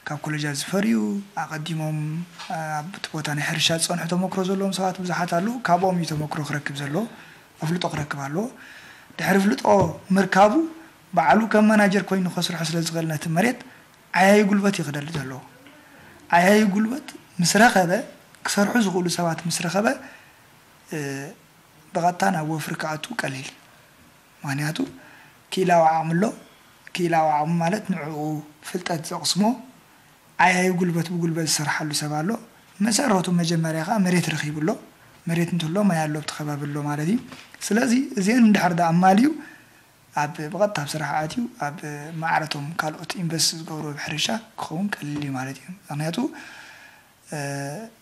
ካብ ኮለጃት ዝፈርዩ፣ ኣቐዲሞም ኣብቲ ቦታ ናይ ሕርሻ ዝጸንሑ ተመክሮ ዘለዎም ሰባት ብዙሓት ኣለዉ። ካብኦም እዩ ተመክሮ ክረክብ ዘለዎ፣ ኣፍልጦ ክረክብ ኣለዎ። ድሕሪ ኣፍልጦ ምርካቡ፣ ባዕሉ ከም ማናጀር ኮይኑ ከስርሖ ስለ ዝኽእል ነቲ መሬት፣ ዓያዪ ጉልበት እዩ ክደሊ ዘለዎ። ዓያዪ ጉልበት ምስ ረኸበ፣ ክሰርሑ ዝኽእሉ ሰባት ምስ ረኸበ፣ እ፣ ብቐጥታ ናብ ወፍሪ ክኣቱ ቀሊል። ምኽንያቱ፣ ክኢላዊ ዓቕሚ ኣሎ። ክኢላዊ ዓቕሚ ማለት ንዕኡ ፍልጠት ዘቕስሞ፣ ዓያዪ ጉልበት ብጉልበት ዝሰርሓሉ ሰብ ኣሎ። መሰረቱ መጀመርያ ከኣ መሬት ረኺቡ ኣሎ። መሬት እንትህሎ ማይ ኣሎ እብ ከባቢ ኣሎ ማለት እዩ። ስለዚ እዚአን እንድሕር ደኣ ኣማልዩ ኣብ ብቐጥታ ኣብ ስራሕ ኣትዩ ኣብ ማዕረቶም ካልኦት ኢንቨስት ዝገብሩ ኣብ ሕርሻ ክኸውን ቀሊል እዩ ማለት እዩ። ምኽንያቱ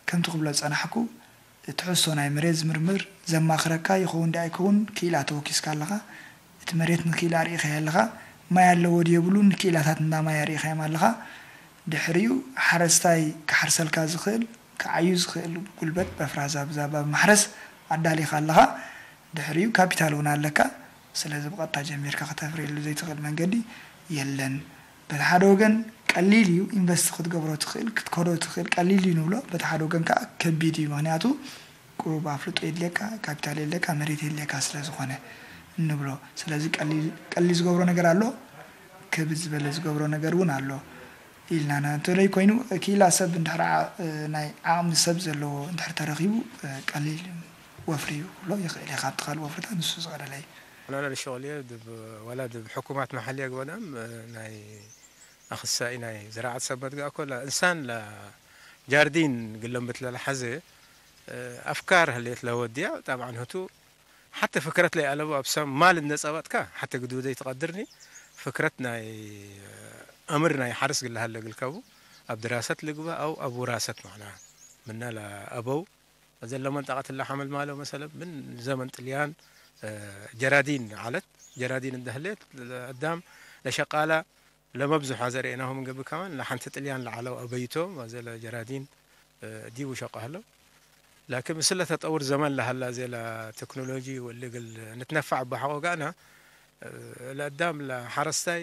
ከምቲ ክብሎ ዝጸናሕኩ ትሕዝቶ ናይ መሬት ዝምርምር ዘማኽረካ ይኸውን ዲኣ ኣይከውን ክኢላ ተወኪስካ ኣለኻ። እቲ መሬት ንክኢላ ኣርኢኻዮ ኣለኻ። ማይ ኣለዎ ድዩ የብሉን ንክኢላታት እንዳ ማይ ኣርኢኻዮም ኣለኻ። ድሕሪኡ ሓረስታይ ክሓርሰልካ ዝኽእል፣ ክዓዩ ዝኽእል ጉልበት በፍራዛ ብዛባ ማሕረስ ኣዳሊኻ ኣለኻ። ድሕሪኡ ካፒታል እውን ኣለካ። ስለዚ ብቐጥታ ጀሚርካ ከተፍርየሉ ዘይትኽእል መንገዲ የለን። በቲ ሓደ ወገን ቀሊል እዩ፣ ኢንቨስት ክትገብሮ ትኽእል፣ ክትከዶ ትኽእል፣ ቀሊል እዩ ንብሎ። በቲ ሓደ ወገን ከኣ ከቢድ እዩ፣ ምኽንያቱ ቁሩብ ኣፍልጦ የድልየካ፣ ካፒታል የድልየካ፣ መሬት የድልየካ ስለ ዝኾነ እንብሎ። ስለዚ ቀሊል፣ ቀሊል ዝገብሮ ነገር ኣሎ፣ ክብድ ዝበለ ዝገብሮ ነገር እውን ኣሎ ኢልና ና-፣ እንተለይ ኮይኑ፣ ክኢላ ሰብ እንድሕር ዓ-፣ ናይ ዓቕሚ ሰብ ዘለዎ እንድሕር ተረኺቡ፣ ቀሊል ወፍሪ ክብሎ ይኽእል እየ። ካብቲ ካልእ ወፍርታት ንሱ ዝቐለለ እዩ። ኣነ ለሸቅልዮ ዲብ፣ ወላ ዲብ ሕኩማት መሐልየ ግበናም፣ ናይ ኣኽሳኢ ናይ ዝራዓት ሰብ መትግእ እኮ ለእንሳን ለጃርዲን ግለም ብትለ ለሐዜ፣ ኣፍካር ህሌት ለወድያ። ጠብዓን ህቱ ሐተ ፍክረት ለይአለቡ ኣብ ሰብ ማል እንዴ ጸበጥካ፣ ሐተ ግዱደይ ትቀድርኒ፣ ፍክረት ናይ አምር ናይ ሐርስ ግለ ሀለ እግልከቡ፣ ኣብ ድራሰት ልግበእ አው ኣብ ውራሰት መዕና፣ ምነ ለአበው፣ እዘ ለመንጠቀት እለ ሐመልማሎ መሰለ፣ ምን ዘመን ጥልያን፣ ጀራዲን ዐለት፣ ጀራዲን እንዴ ህሌት፣ ለአዳም ለሸቃላ ለመብዝሖ ዘርኤናሁ ምን ገብእ ከማን ለሐንቲ ጥልያን ለዐለው አበይቶም፣ አዜ ለጀራዲን ዲቡ ሸቆ ሀለው። ላኪን ምስለ ተጠውር ዘመን ለሀላ፣ አዜ ለቴክኖሎጂ ወእሊ እግል ንትነፈዕ እበ ሐቆ ጋና፣ ለአዳም ለሐረስታይ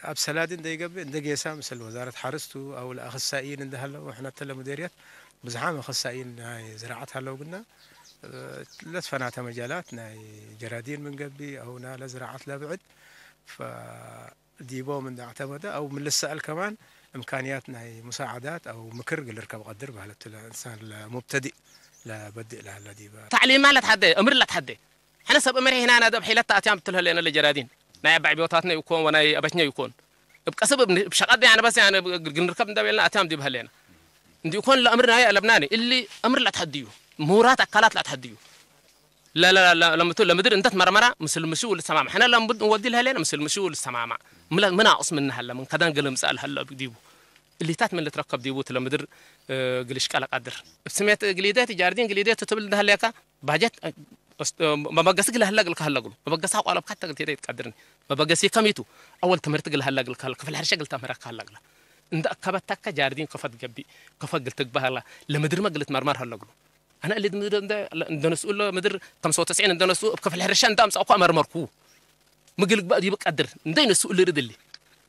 አብ ሰላዲ እንዴ ይገብእ እንዴ ጌሳ፣ ምስል ወዛረት ሐርስ ቱ አው ለአክሳኢን እንዴ ሀለው፣ ወሕነ እተ ለሙዴርየት ብዝሓም አክሳኢን ናይ ዝራዐት ሀለው ግና፣ ለትፈናተ መጃላት ናይ ጀራዲን ምን ገብእ አው ናለ ዝራዐት ለብዕድ፣ ፈ ዲቦም እንዴ አዕተመደ አው ምን ልሰአል ከማን እምካንያት ናይ ሙሳዐዳት አው ምክር እግል ልርከብ ቀድር በህለት ቱ ለእንሳን ለሙብተዲእ ለበድእ ለሀለ ዲበ። ተዕሊማ ለትሐዴ፣ እምር ለትሐዴ። ሕነ ሰብ እምር ሄናና ዲብ ሒለት ተአትያም እትልሀሌ ለጀራዲን ናይ አባዕብዮታትነ ይኮን ወናይ አበችነ ይኮን። እብ ቀስብ እብ ሸቀድ ያነ በስ ያነ እግል ንርከብ እንዴ ቤልና አትያም ዲብ ሀሌነ። እንዲ ኢኮን ለእምር ናይ አለብናኒ እሊ እምር ለትሐድዩ፣ ምሁራት አካላት ለትሐድዩ። ለ-፣ ለ-፣ ለ-፣ ለምቱ-፣ ለምድር እንተ ትመርመራ ምስል ምሹ ልትሰማማዕ። ሕነ ለምቡድ እንወዲ ለህሌነ ምስል ምሹ ልትሰማማዕ። ምለ-፣ ምን አቅስ ምነ ሀለ፣ ምን ከደን ገለ ምጽእ ለሀለ ዲቡ። እሊታት ምን ልትረከብ ዲቡ እት ለምድር፣ እ፣ ግልሽቀ ለቀድር። እብ ስሜት ግሊደት፣ ጃርዲን ግሊደት ትብል እንደ ሀሌካ፣ ባጀት፣ እ፣ መበገሲ ግለ ሀለ እግልካ ሀለ እግሉ። መበገሲ አቋለብካ ሐተ ግልቴተ ይትቀድርኒ። መበገሲ ከሚቱ፣ አወል ትምህርት ግለ ሀለ እግልካ ሀለ፣ ክፍል ሕርሸ ግል ተምህረካ ሀለ እግላ። እንደ አከበተከ ጃርዲን ከፈ ትገቢእ፣ ከፈ እግል ትግበእ ሀላ፣ ለምድርመ እግል ትመርመር ሀለ እግሉ። አነ እሊ ምድር እንደ፣ እንደ ነስኡ እለ ምድር ከምሰ ወተስዒን እንደ ነስኡ እብ ክፍል ሕርሻ እንደ አምጸእኩ አመርመርኩ። ምግል ግባእ ዲብ ቀድር እንደ ይነስኡ እሊ ርድ እሊ።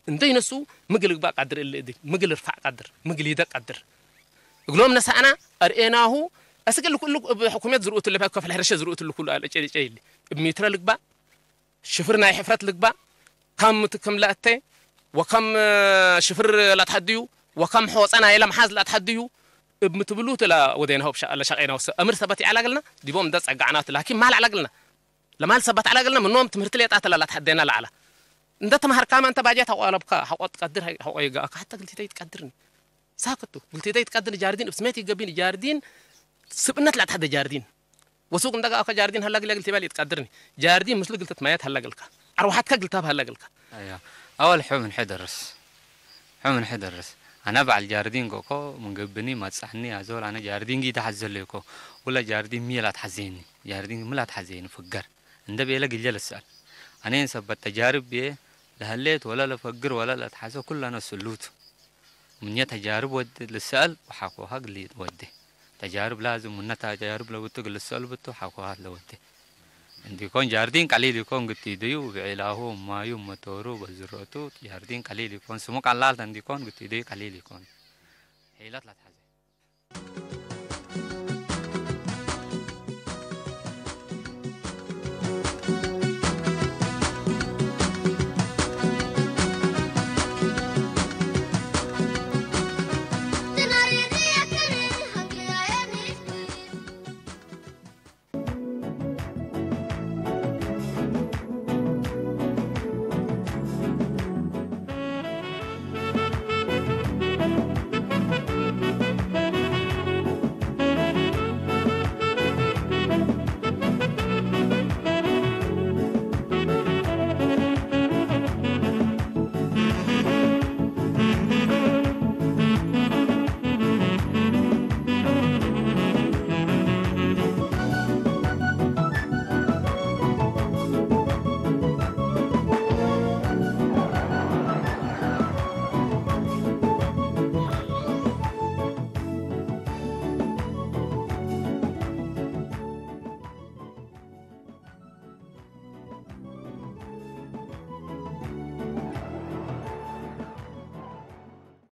እንደ ይነስኡ ምግል ግባእ ቀድር እሊ እዲ። ምግል እርፋዕ ቀድር። ምግል ይደ ቀድር። እግሎም ነሳእና አርኤናሁ። አስክ እሊ ኩሉ እብ ሕኩምየት ዝርኡት እሊ፣ እብ ክፍል ሕርሻ ዝርኡት እሊ ኩሉ አልጨ-፣ ጨ-፣ እሊ። እብ ሚትረ ልግባእ ሽፍር ናይ ሕፍረት ልግባእ፣ ከም ት-፣ ክም ለአቴ ወከም ሽፍር ለትሐድዩ ወከም ሖጸ ናይለ መሓዝ ለትሐድዩ እብ ምትብሉት ለወዴናሁ እብ ሸ-፣ ለሸቄናሁ ሰ-፣ እምር ሰበት ይዐለ እግልና፣ ዲቦም እንደ ጸጋዕናቱ ላኪን ማል ዐለ እግልና፣ ለማል ሰበት ዐለ እግልና፣ ምኖም ትምህርት ሌጣት ለለትሐዴና ለዐለ። እንደ ተመሀርካመ እንተ ባጀት ሐቆ አለብካ፣ ሐቆ ትቀድር፣ ሐቆ ይገአካ፣ ሐተ ግልቲተ ይትቀድርኒ። ሳክቱ፣ ግልቲተ ይትቀድርኒ፣ ጃርዲን እብ ስሜት ይገብኒ፣ ጃርዲን ስብእነት ለአትሐደ ጃርዲን። ወሱቅ እንደ ገአከ ጃርዲን ሀለ እግል እግል ቲበል ኢትቀድርኒ። ጃርዲን ምስሉ እግል ትትመየት ሀለ እግልከ። አርወሐትከ እግል ተህብ ሀለ እግልከ። አያ። አወል ሑ ምን ሐ ደርስ። ሑ ምን ሐ ደርስ። አነ በዐል ጃርዲን ጎእኮ ምን ገብኒ መጽሐኒ አዞል አነ ጃርዲን ጊ ተሐዘሌኮ። ውለ ጃርዲን ሚ ለአትሐዜኒ። ጃርዲን ሚ ለአትሐዜኒ ፍገር። እንደ ቤለ ግልጀ ልስአል። አኔን ሰበት ተጃርብ ብዬ ለሀሌት ወለ ለፈግር ወለ ለአትሐዘ ኩለነ ስሉት። ምንየ ተጃርብ ወድ ልሰአል ወሐኮሃ ግል ወዴ። ተጃርብ ላዝም ምነ ተጃርብ ለውቱ እግል ልሰአል ብቱ ሐኮሃት ለወዴ። እንዲኮን ጃርዲን ቀሊል ኢኮን ግቲደዩ ብዕላሁ እማዩ መቶሩ በዝረቱ ጃርዲን ቀሊል ኢኮን ስሙ ቀላል ተ እንዲኮን ግቲደዩ ቀሊል ኢኮን። ሒለት ለትሐዜ።